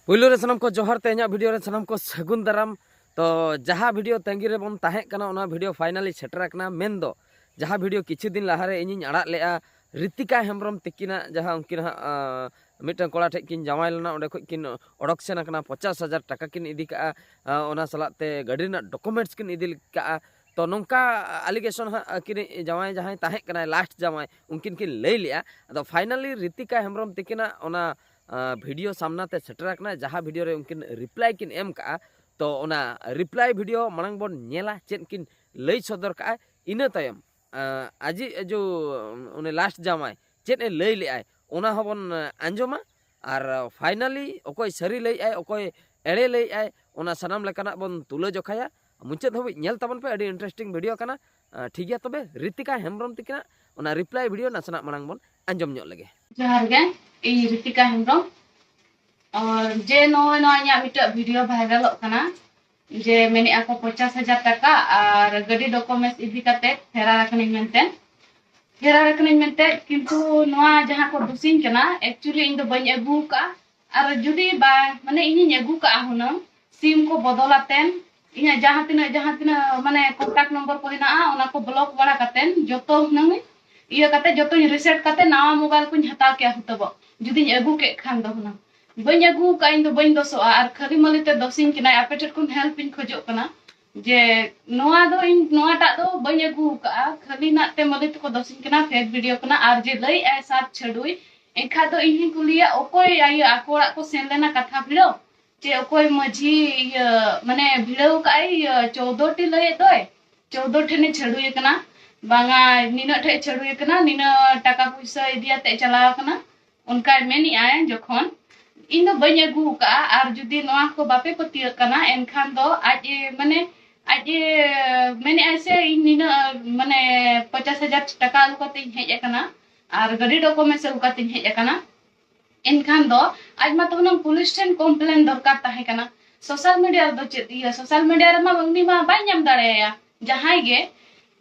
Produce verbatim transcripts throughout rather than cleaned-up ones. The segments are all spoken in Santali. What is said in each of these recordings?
ᱯᱩᱭᱞᱩ ᱨᱮ ᱥᱟᱱᱟᱢ ᱠᱚ ᱡᱚᱦᱟᱨ, ᱛᱮᱦᱮᱧᱟᱜ ᱵᱷᱤᱰᱤᱭᱳ ᱨᱮ ᱥᱟᱱᱟᱢ ᱠᱚ ᱥᱟᱹᱜᱩᱱ ᱫᱟᱨᱟᱢ᱾ ᱛᱚ ᱡᱟᱦᱟᱸ ᱵᱷᱤᱰᱤᱭᱳ ᱛᱟᱺᱜᱤ ᱨᱮᱵᱚᱱ ᱛᱟᱦᱮᱸ ᱠᱟᱱᱟ, ᱚᱱᱟ ᱵᱷᱤᱰᱤᱭᱳ ᱯᱷᱟᱭᱱᱟᱞᱤ ᱥᱮᱴᱮᱨ ᱟᱠᱟᱱᱟ᱾ ᱢᱮᱱᱫᱚ ᱡᱟᱦᱟᱸ ᱵᱷᱤᱰᱤᱭᱳ ᱠᱤᱪᱷᱩ ᱫᱤᱱ ᱞᱟᱦᱟᱨᱮ ᱤᱧᱤᱧ ᱟᱲᱟᱜ ᱞᱮᱜᱼᱟ, ᱨᱤᱛᱤᱠᱟ ᱦᱮᱢᱵᱨᱚᱢ ᱛᱤᱠᱤᱱᱟᱜ, ᱡᱟᱦᱟᱸ ᱩᱱᱠᱤᱱ ᱦᱟᱸᱜ ᱟᱸ, ᱢᱤᱫᱴᱟᱝ ᱠᱚᱲᱟ ᱴᱷᱮᱡ ᱠᱤᱱ ᱡᱟᱶᱟᱭ ᱞᱮᱱᱟ, ᱚᱸᱰᱮ ᱠᱷᱚᱡ ᱠᱤᱱ ᱚᱰᱚᱠ ᱥᱮᱱ ᱟᱠᱟᱱᱟ, ᱯᱚᱪᱟᱥ ᱦᱟᱡᱟᱨ ᱴᱟᱠᱟ ᱠᱤᱱ ᱤᱫᱤ ᱠᱟᱜᱼᱟ, ᱟᱸ, ᱚᱱᱟ ᱥᱟᱞᱟᱜ ᱛᱮ ᱜᱟᱹᱰᱤ ᱨᱮᱱᱟᱜ ᱰᱚᱠᱩᱢᱮᱱᱴᱥ ᱠᱤᱱ ᱤᱫᱤ ᱠᱟᱜᱼᱟ᱾ ᱛᱚ ᱱᱚᱝᱠᱟ ᱟᱞᱤᱜᱮᱥᱚᱱ ᱦᱟᱸᱜ ᱟᱹᱠᱤᱱᱤᱡ ᱡᱟᱶᱟᱭ ᱡᱟᱦᱟᱸᱭ ᱛᱟᱦᱮᱸ ᱠᱟᱱᱟᱭ, ᱞᱟᱥᱴ ᱡᱟᱶᱟᱭ, ᱩᱱᱠᱤᱱ ᱠᱤᱱ ᱞᱟᱹᱭ ᱞᱮᱜᱼᱟ᱾ ᱟᱫᱚ ᱯᱷᱟᱭᱱᱟᱞᱤ ᱨᱤᱛᱤᱠᱟ ᱦᱮᱢᱵᱨᱚᱢ ᱛᱤᱠᱤᱱᱟᱜ ᱚᱱᱟ ᱟᱸ, ᱵᱷᱤᱰᱤᱭᱳ ᱥᱟᱢᱱᱟ ᱛᱮ ᱥᱮᱴᱮᱨ ᱟᱠᱟᱱᱟ, ᱡᱟᱦᱟᱸ ᱵᱷᱤᱰᱤᱭᱳ ᱨᱮ ᱩᱱᱠᱤᱱ ᱨᱤᱯᱞᱟᱭ ᱠᱤᱱ ᱮᱢ ᱠᱟᱜᱼᱟ᱾ ᱛᱚ ᱚᱱᱟ ᱨᱤᱯᱞᱟᱭ ᱵᱷᱤᱰᱤᱭᱳ ᱢᱟᱲᱟᱝ ᱵᱚᱱ ᱧᱮᱞᱟ, ᱪᱮᱫ ᱠᱤᱱ ᱞᱟᱹᱭ ᱥᱚᱫᱚᱨ ᱠᱟᱜᱼᱟ᱾ ᱤᱱᱟᱹ ᱛᱟᱭᱚᱢ ᱟᱸ, ᱟᱡᱤᱡ ᱡᱚ ᱩᱱᱤ ᱞᱟᱥᱴ ᱡᱟᱶᱟᱭ ᱪᱮᱫ ᱮ ᱞᱟᱹᱭ ᱞᱮᱜᱼᱟᱭ, ᱚᱱᱟ ᱦᱚᱸᱵᱚᱱ ᱟᱸᱡᱚᱢᱟ᱾ ᱟᱨ ᱯᱷᱟᱭᱱᱟᱞᱤ ᱚᱠᱚᱭ ᱥᱟᱹᱨᱤ ᱞᱟᱹᱭᱮᱜᱼᱟᱭ, ᱚᱠᱚᱭ ᱮᱲᱮ ᱞᱟᱹᱭᱮᱜᱼᱟᱭ, ᱚᱱᱟ ᱥᱟᱱᱟᱢ ᱞᱮᱠᱟᱱᱟᱜ ᱵᱚᱱ ᱛᱩᱞᱟᱹ ᱡᱚᱠᱷᱟᱭᱟ᱾ ᱢᱩᱪᱟᱹᱫ ᱦᱟᱹᱵᱤᱡ ᱧᱮᱞ ᱛᱟᱵᱚᱱ ᱯᱮ, ᱟᱹᱰᱤ ᱤᱱᱴᱟᱨᱮᱥᱴᱤᱝ ᱵᱷᱤᱰᱤᱭᱳ ᱠᱟᱱᱟ᱾ ᱟᱸ, ᱴᱷᱤᱠ ᱜᱮᱭᱟ, ᱛᱚᱵᱮ ᱨᱤᱛᱤᱠᱟ ᱦᱮᱢᱵᱨᱚᱢ ᱛᱤᱠᱤᱱᱟᱜ ᱚᱱᱟ ᱨᱤᱯᱞᱟᱭ ᱵᱷᱤᱰᱤᱭᱳ ᱱᱟᱥᱮᱱᱟᱜ ᱢᱟᱲᱟᱝ ᱵᱚᱱ ᱟᱸᱡᱚᱢ ᱧᱚᱜ ᱞᱮᱜᱮ᱾ ᱡᱚᱦᱟᱨ ᱜᱮ, ᱤᱧ ᱨᱤᱛᱤᱠᱟ ᱦᱮᱢᱵᱨᱚᱢ᱾ ᱟᱨ ᱡᱮ ᱱᱚᱜᱼᱚᱭ ᱱᱚᱣᱟ ᱤᱧᱟᱹᱜ ᱢᱤᱫᱴᱟᱝ ᱵᱷᱤᱰᱤᱭᱳ ᱵᱷᱟᱭᱨᱟᱞᱚᱜ ᱠᱟᱱᱟ, ᱡᱮ ᱢᱮᱱᱮᱜᱼᱟ ᱠᱚ ᱯᱚᱧᱪᱟᱥ ᱦᱟᱡᱟᱨ ᱴᱟᱠᱟ ᱟᱨ ᱜᱟᱹᱰᱤ ᱰᱚᱠᱩᱢᱮᱱᱴᱥ ᱤᱫᱤ ᱠᱟᱛᱮ ᱯᱷᱮᱨᱟᱨ ᱟᱠᱟᱱᱟᱹᱧ ᱢᱮᱱᱛᱮ, ᱯᱷᱮᱨᱟᱨ ᱟᱠᱟᱱᱟᱹᱧ ᱢᱮᱱᱛᱮ, ᱠᱤᱱᱛᱩ ᱱᱚᱣᱟ ᱡᱟᱦᱟᱸ ᱠᱚ ᱫᱩᱥᱤᱧ ᱠᱟᱱᱟ, actually ᱤᱧ ᱫᱚ ᱵᱟᱹᱧ ᱟᱹᱜᱩ ᱟᱠᱟᱫᱼᱟ᱾ ᱟᱨ ᱡᱩᱫᱤ ᱵᱟ, ᱢᱟᱱᱮ ᱤᱧᱤᱧ ᱟᱹᱜᱩ ᱠᱟᱜᱼᱟ ᱦᱩᱱᱟᱹᱝ, ᱥᱤᱢ ᱠᱚ ᱵᱚᱫᱚᱞ ᱟᱛᱮᱱ, ᱤᱧᱟᱹᱜ ᱡᱟᱦᱟᱸ ᱛᱤᱱᱟᱹᱜ, ᱡᱟᱦᱟᱸ ᱛᱤᱱᱟᱹᱜ ᱢᱟᱱᱮ ᱠᱚᱱᱴᱟᱠᱴ ᱱᱚᱢᱵᱚᱨ ᱠᱚ ᱦᱮᱱᱟᱜᱼᱟ, ᱚᱱᱟ ᱠᱚ ᱵᱞᱚᱠ ᱵᱟᱲᱟ ᱠᱟᱛᱮᱱ, ᱡᱚᱛᱚ ᱦᱩᱱᱟᱹᱝ ᱤᱭᱟᱹ ᱠᱟᱛᱮ, ᱡᱚᱛᱚᱧ ᱨᱤᱥᱮᱴ ᱠᱟᱛᱮ ᱱᱟᱣᱟ ᱢᱳᱵᱟᱭᱤᱞ ᱠᱚᱧ ᱦᱟᱛᱟᱣ ᱠᱮᱭᱟ ᱦᱩᱛᱟᱹᱵᱚᱜ, ᱡᱩᱫᱤᱧ ᱟᱹᱜᱩ ᱠᱮᱫ ᱠᱷᱟᱱ ᱫᱚ ᱦᱩᱱᱟᱹᱝ᱾ ᱵᱟᱹᱧ ᱟᱹᱜᱩ ᱟᱠᱟᱫᱼᱟ, ᱤᱧ ᱫᱚ ᱵᱟᱹᱧ ᱫᱚᱥᱚᱜᱼᱟ᱾ ᱟᱨ ᱠᱷᱟᱹᱞᱤ ᱢᱟᱹᱞᱤ ᱛᱮ ᱫᱚᱥᱤᱧ ᱠᱟᱱᱟᱭ, ᱟᱯᱮ ᱴᱷᱮᱱ ᱠᱷᱚᱱ ᱦᱮᱞᱯ ᱤᱧ ᱠᱷᱚᱡᱚᱜ ᱠᱟᱱᱟ ᱡᱮ ᱱᱚᱣᱟ ᱫᱚ ᱤᱧ ᱱᱚᱣᱟᱴᱟᱜ ᱫᱚ ᱵᱟᱹᱧ ᱟᱹᱜᱩ ᱟᱠᱟᱫᱼᱟ, ᱠᱷᱟᱹᱞᱤ ᱱᱟᱜ ᱛᱮ ᱢᱟᱹᱞᱤ ᱛᱮᱠᱚ ᱫᱚᱥᱤᱧ ᱠᱟᱱᱟ, ᱯᱷᱮᱠ ᱵᱷᱤᱰᱤᱭᱳ ᱠᱟᱱᱟ᱾ ᱟᱨ ᱡᱮ ᱞᱟᱹᱭᱮᱫᱼᱟᱭ ᱥᱟᱛ ᱪᱷᱟᱹᱰᱩᱭ, ᱮᱱᱠᱷᱟᱡ ᱫᱚ ᱤᱧ ᱦᱚᱧ ᱠᱩᱞᱤᱭᱟ, ᱚᱠᱚᱭ ᱟᱭᱳ ᱟᱠᱚ ᱚᱲᱟᱜ ᱠᱚ ᱥᱮᱱ ᱞᱮᱱᱟ ᱠᱟᱛᱷᱟ ᱵᱷᱤᱲᱟᱹᱣ? ᱪᱮ ᱚᱠᱚᱭ ᱢᱟᱹᱡᱷᱤ ᱤᱭᱟᱹ ᱢᱟᱱᱮ ᱵᱷᱤᱲᱟᱹᱣ ᱠᱟᱜᱼᱟᱭ, ᱤᱭᱟᱹ ᱪᱳᱫᱽᱫᱳ ᱴᱤ ᱞᱟᱹᱭᱮᱫ ᱫᱚᱭ, ᱪᱳᱫᱽᱫᱳ ᱴᱷᱮᱱᱮ ᱪᱷᱟᱹᱰᱩᱭ ᱠᱟᱱᱟ, ᱵᱟᱝᱟ ᱱᱤᱱᱟᱹᱜ ᱴᱷᱮᱡ ᱪᱷᱟᱹᱰᱩᱭ ᱠᱟᱱᱟ, ᱱᱤᱱᱟᱹᱜ ᱴᱟᱠᱟ ᱯᱩᱭᱥᱟᱹ ᱤᱫᱤᱭᱟᱛᱮ ᱪᱟᱞᱟᱣ ᱠᱟᱱᱟ, ᱚᱱᱠᱟᱭ ᱢᱮᱱᱮᱜᱼᱟᱭ᱾ ᱡᱚᱠᱷᱚᱱ ᱤᱧ ᱫᱚ ᱵᱟᱹᱧ ᱟᱹᱜᱩ ᱟᱠᱟᱫᱼᱟ, ᱟᱨ ᱡᱩᱫᱤ ᱱᱚᱣᱟ ᱠᱚ ᱵᱟᱯᱮ ᱯᱟᱹᱛᱭᱟᱹᱜ ᱠᱟᱱᱟ, ᱮᱱᱠᱷᱟᱱ ᱫᱚ ᱟᱡ ᱮ ᱢᱟᱱᱮ ᱟᱡ ᱮ ᱢᱮᱱᱮᱜᱼᱟᱭ ᱥᱮ ᱤᱧ ᱱᱤᱱᱟᱹᱜ ᱢᱟᱱᱮ ᱯᱚᱧᱪᱟᱥ ᱦᱟᱡᱟᱨ ᱴᱟᱠᱟ ᱟᱹᱜᱩ ᱠᱟᱛᱮ ᱤᱧ ᱦᱮᱡ ᱟᱠᱟᱱᱟ ᱟᱨ ᱜᱟᱹᱰᱤ ᱰᱚᱠᱩᱢᱮᱱᱴᱥ ᱟᱹᱜᱩ ᱠᱟᱛᱮ ᱤᱧ ᱦᱮᱡ ᱟᱠᱟᱱᱟ᱾ ᱮᱱᱠᱷᱟᱱ ᱫᱚ ᱟᱡ ᱢᱟ ᱛᱚ ᱦᱩᱱᱟᱹᱝ ᱯᱩᱞᱤᱥ ᱴᱷᱮᱱ ᱠᱚᱢᱯᱞᱮᱱ ᱫᱚᱨᱠᱟᱨ ᱛᱟᱦᱮᱸ ᱠᱟᱱᱟ᱾ ᱥᱳᱥᱟᱞ ᱢᱤᱰᱤᱭᱟ ᱨᱮᱫᱚ ᱪᱮᱫ ᱤᱭᱟᱹ, ᱥᱳᱥᱟᱞ ᱢᱤᱰᱤᱭᱟ ᱨᱮᱢᱟ ᱩᱱᱤ ᱢᱟ ᱵᱟᱭ ᱧᱟᱢ ᱫᱟᱲᱮᱭᱟᱭᱟ ᱡᱟᱦᱟᱸᱭ ᱜᱮ᱾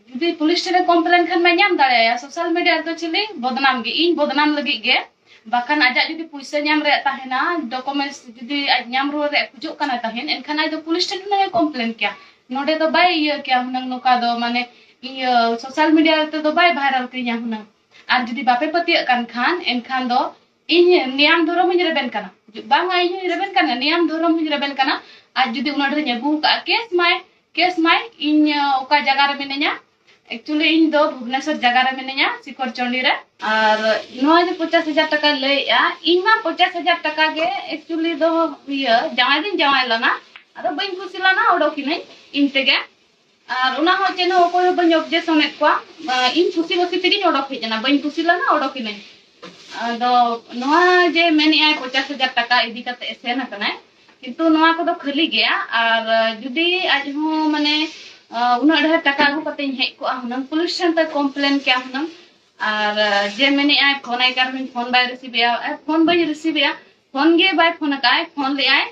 ᱡᱩᱫᱤ ᱯᱩᱞᱤᱥ ᱴᱷᱮᱱᱮ ᱠᱚᱢᱯᱞᱮᱱ ᱠᱷᱟᱱ ᱢᱟ ᱧᱟᱢ ᱫᱟᱲᱮᱭᱟᱭᱟ᱾ ᱥᱳᱥᱟᱞ ᱢᱤᱰᱤᱭᱟ ᱨᱮᱫᱚ ᱪᱤᱞᱤ ᱵᱚᱫᱱᱟᱢ ᱜᱮ, ᱤᱧ ᱵᱚᱫᱱᱟᱢ ᱞᱟᱹᱜᱤᱫ ᱜᱮ ᱵᱟᱠᱷᱟᱱ ᱟᱡᱟᱜ ᱡᱩᱫᱤ ᱯᱩᱭᱥᱟᱹ ᱧᱟᱢ ᱨᱮᱭᱟᱜ ᱛᱟᱦᱮᱱᱟ, ᱰᱚᱠᱩᱢᱮᱱᱴᱥ ᱡᱩᱫᱤ ᱟᱡ ᱧᱟᱢ ᱨᱩᱣᱟᱹᱲ ᱨᱮᱭᱟᱜ ᱠᱷᱚᱡᱚᱜ ᱠᱟᱱᱟ ᱛᱟᱦᱮᱱ, ᱮᱱᱠᱷᱟᱱ ᱟᱡ ᱫᱚ ᱯᱩᱞᱤᱥ ᱴᱷᱮᱱ ᱦᱩᱱᱟᱹᱝ ᱮ ᱠᱚᱢᱯᱞᱮᱱ ᱠᱮᱭᱟ᱾ ᱱᱚᱰᱮ ᱫᱚ ᱵᱟᱭ ᱤᱭᱟᱹ ᱠᱮᱭᱟ ᱦᱩᱱᱟᱹᱝ, ᱱᱚᱝᱠᱟ ᱫᱚ ᱢᱟᱱᱮ ᱤᱭᱟᱹ ᱥᱳᱥᱟᱞ ᱢᱤᱰᱤᱭᱟ ᱛᱮᱫᱚ ᱵᱟᱭ ᱵᱷᱟᱭᱨᱟᱞ ᱠᱤᱧᱟ ᱦᱩᱱᱟᱹᱝ᱾ ᱟᱨ ᱡᱩᱫᱤ ᱵᱟᱯᱮ ᱯᱟᱹᱛᱭᱟᱹᱜ ᱠᱟᱱ ᱠᱷᱟᱱ, ᱮᱱᱠᱷᱟᱱ ᱫᱚ ᱤᱧ ᱱᱤᱭᱟᱢ ᱫᱷᱚᱨᱚᱢ ᱦᱚᱧ ᱨᱮᱵᱮᱱ ᱠᱟᱱᱟ᱾ ᱵᱟᱝᱟ, ᱤᱧ ᱦᱚᱧ ᱨᱮᱵᱮᱱ ᱠᱟᱱᱟ, ᱱᱤᱭᱟᱢ ᱫᱷᱚᱨᱚᱢ ᱦᱚᱧ ᱨᱮᱵᱮᱱ ᱠᱟᱱᱟ᱾ ᱟᱡ ᱡᱩᱫᱤ ᱩᱱᱟᱹᱜ ᱰᱷᱮᱨᱤᱧ ᱟᱹᱜᱩ ᱟᱠᱟᱫᱼᱟ, ᱠᱮᱥ ᱢᱟᱭ, ᱠᱮᱥ ᱢᱟᱭ, ᱤᱧ ᱚᱠᱟ ᱡᱟᱭᱜᱟ ᱨᱮ ᱢᱤᱱᱟᱹᱧᱟ, ᱮᱠᱪᱩᱭᱮᱞᱤ ᱤᱧ ᱫᱚ ᱵᱷᱩᱵᱽᱱᱮᱥᱚᱨ ᱡᱟᱭᱜᱟ ᱨᱮ ᱢᱤᱱᱟᱹᱧᱟ, ᱥᱤᱠᱚᱨ ᱪᱚᱱᱰᱤ ᱨᱮ᱾ ᱟᱨ ᱱᱚᱣᱟ ᱡᱮ ᱯᱚᱧᱪᱟᱥ ᱦᱟᱡᱟᱨ ᱴᱟᱠᱟᱭ ᱞᱟᱹᱭᱮᱜᱼᱟ, ᱤᱧ ᱢᱟ ᱯᱚᱧᱪᱟᱥ ᱦᱟᱡᱟᱨ ᱴᱟᱠᱟ ᱜᱮ ᱮᱠᱪᱩᱭᱮᱞᱤ ᱫᱚ ᱤᱭᱟᱹ ᱡᱟᱶᱟᱭ ᱫᱚᱧ ᱡᱟᱶᱟᱭ ᱞᱮᱱᱟ, ᱟᱫᱚ ᱵᱟᱹᱧ ᱠᱩᱥᱤ ᱞᱮᱱᱟ, ᱚᱰᱚᱠᱤᱱᱟᱹᱧ ᱤᱧ ᱛᱮᱜᱮ᱾ ᱟᱨ ᱚᱱᱟ ᱦᱚᱸ ᱪᱮᱫ ᱦᱚᱸ ᱚᱠᱚᱭ ᱦᱚᱸ ᱵᱟᱹᱧ ᱚᱵᱡᱮᱠᱥᱚᱱᱮᱫ ᱠᱚᱣᱟ᱾ ᱟᱨ ᱤᱧ ᱠᱩᱥᱤ ᱵᱟᱹᱥᱤ ᱛᱮᱜᱮᱧ ᱚᱰᱚᱠ ᱦᱮᱡ ᱮᱱᱟ, ᱵᱟᱹᱧ ᱠᱩᱥᱤ ᱞᱮᱱᱟ, ᱚᱰᱚᱠᱤᱱᱟᱹᱧ᱾ ᱟᱫᱚ ᱱᱚᱣᱟ ᱡᱮ ᱢᱮᱱᱮᱜᱼᱟᱭ ᱯᱚᱧᱪᱟᱥ ᱦᱟᱡᱟᱨ ᱴᱟᱠᱟ ᱤᱫᱤ ᱠᱟᱛᱮ ᱥᱮᱱ ᱟᱠᱟᱱᱟᱭ, ᱠᱤᱱᱛᱩ ᱱᱚᱣᱟ ᱠᱚᱫᱚ ᱠᱷᱟᱹᱞᱤ ᱜᱮᱭᱟ᱾ ᱟᱨ ᱡᱩᱫᱤ ᱟᱡ ᱦᱚᱸ ᱢᱟᱱᱮ ᱩᱱᱟᱹᱜ ᱰᱷᱮᱨ ᱴᱟᱠᱟ ᱟᱹᱜᱩ ᱠᱟᱛᱮᱧ ᱦᱮᱡ ᱠᱚᱜᱼᱟ ᱦᱩᱱᱟᱹᱝ, ᱯᱩᱞᱤᱥ ᱴᱷᱮᱱ ᱛᱮ ᱠᱚᱢᱯᱞᱮᱱ ᱠᱮᱭᱟ ᱦᱩᱱᱟᱹᱝ᱾ ᱟᱨ ᱡᱮ ᱢᱮᱱᱮᱜᱼᱟᱭ ᱯᱷᱳᱱ ᱟᱭ ᱠᱟᱱ ᱨᱮᱦᱚᱸ ᱯᱷᱳᱱ ᱵᱟᱭ ᱨᱤᱥᱤᱵᱷ ᱮᱜᱼᱟ, ᱯᱷᱳᱱ ᱵᱟᱹᱧ ᱨᱤᱥᱤᱵᱷ ᱮᱜᱼᱟ, ᱯᱷᱳᱱ ᱜᱮ ᱵᱟᱭ ᱯᱷᱳᱱ ᱟᱠᱟᱫᱼᱟᱭ᱾ ᱯᱷᱳᱱ ᱞᱮᱜᱼᱟᱭ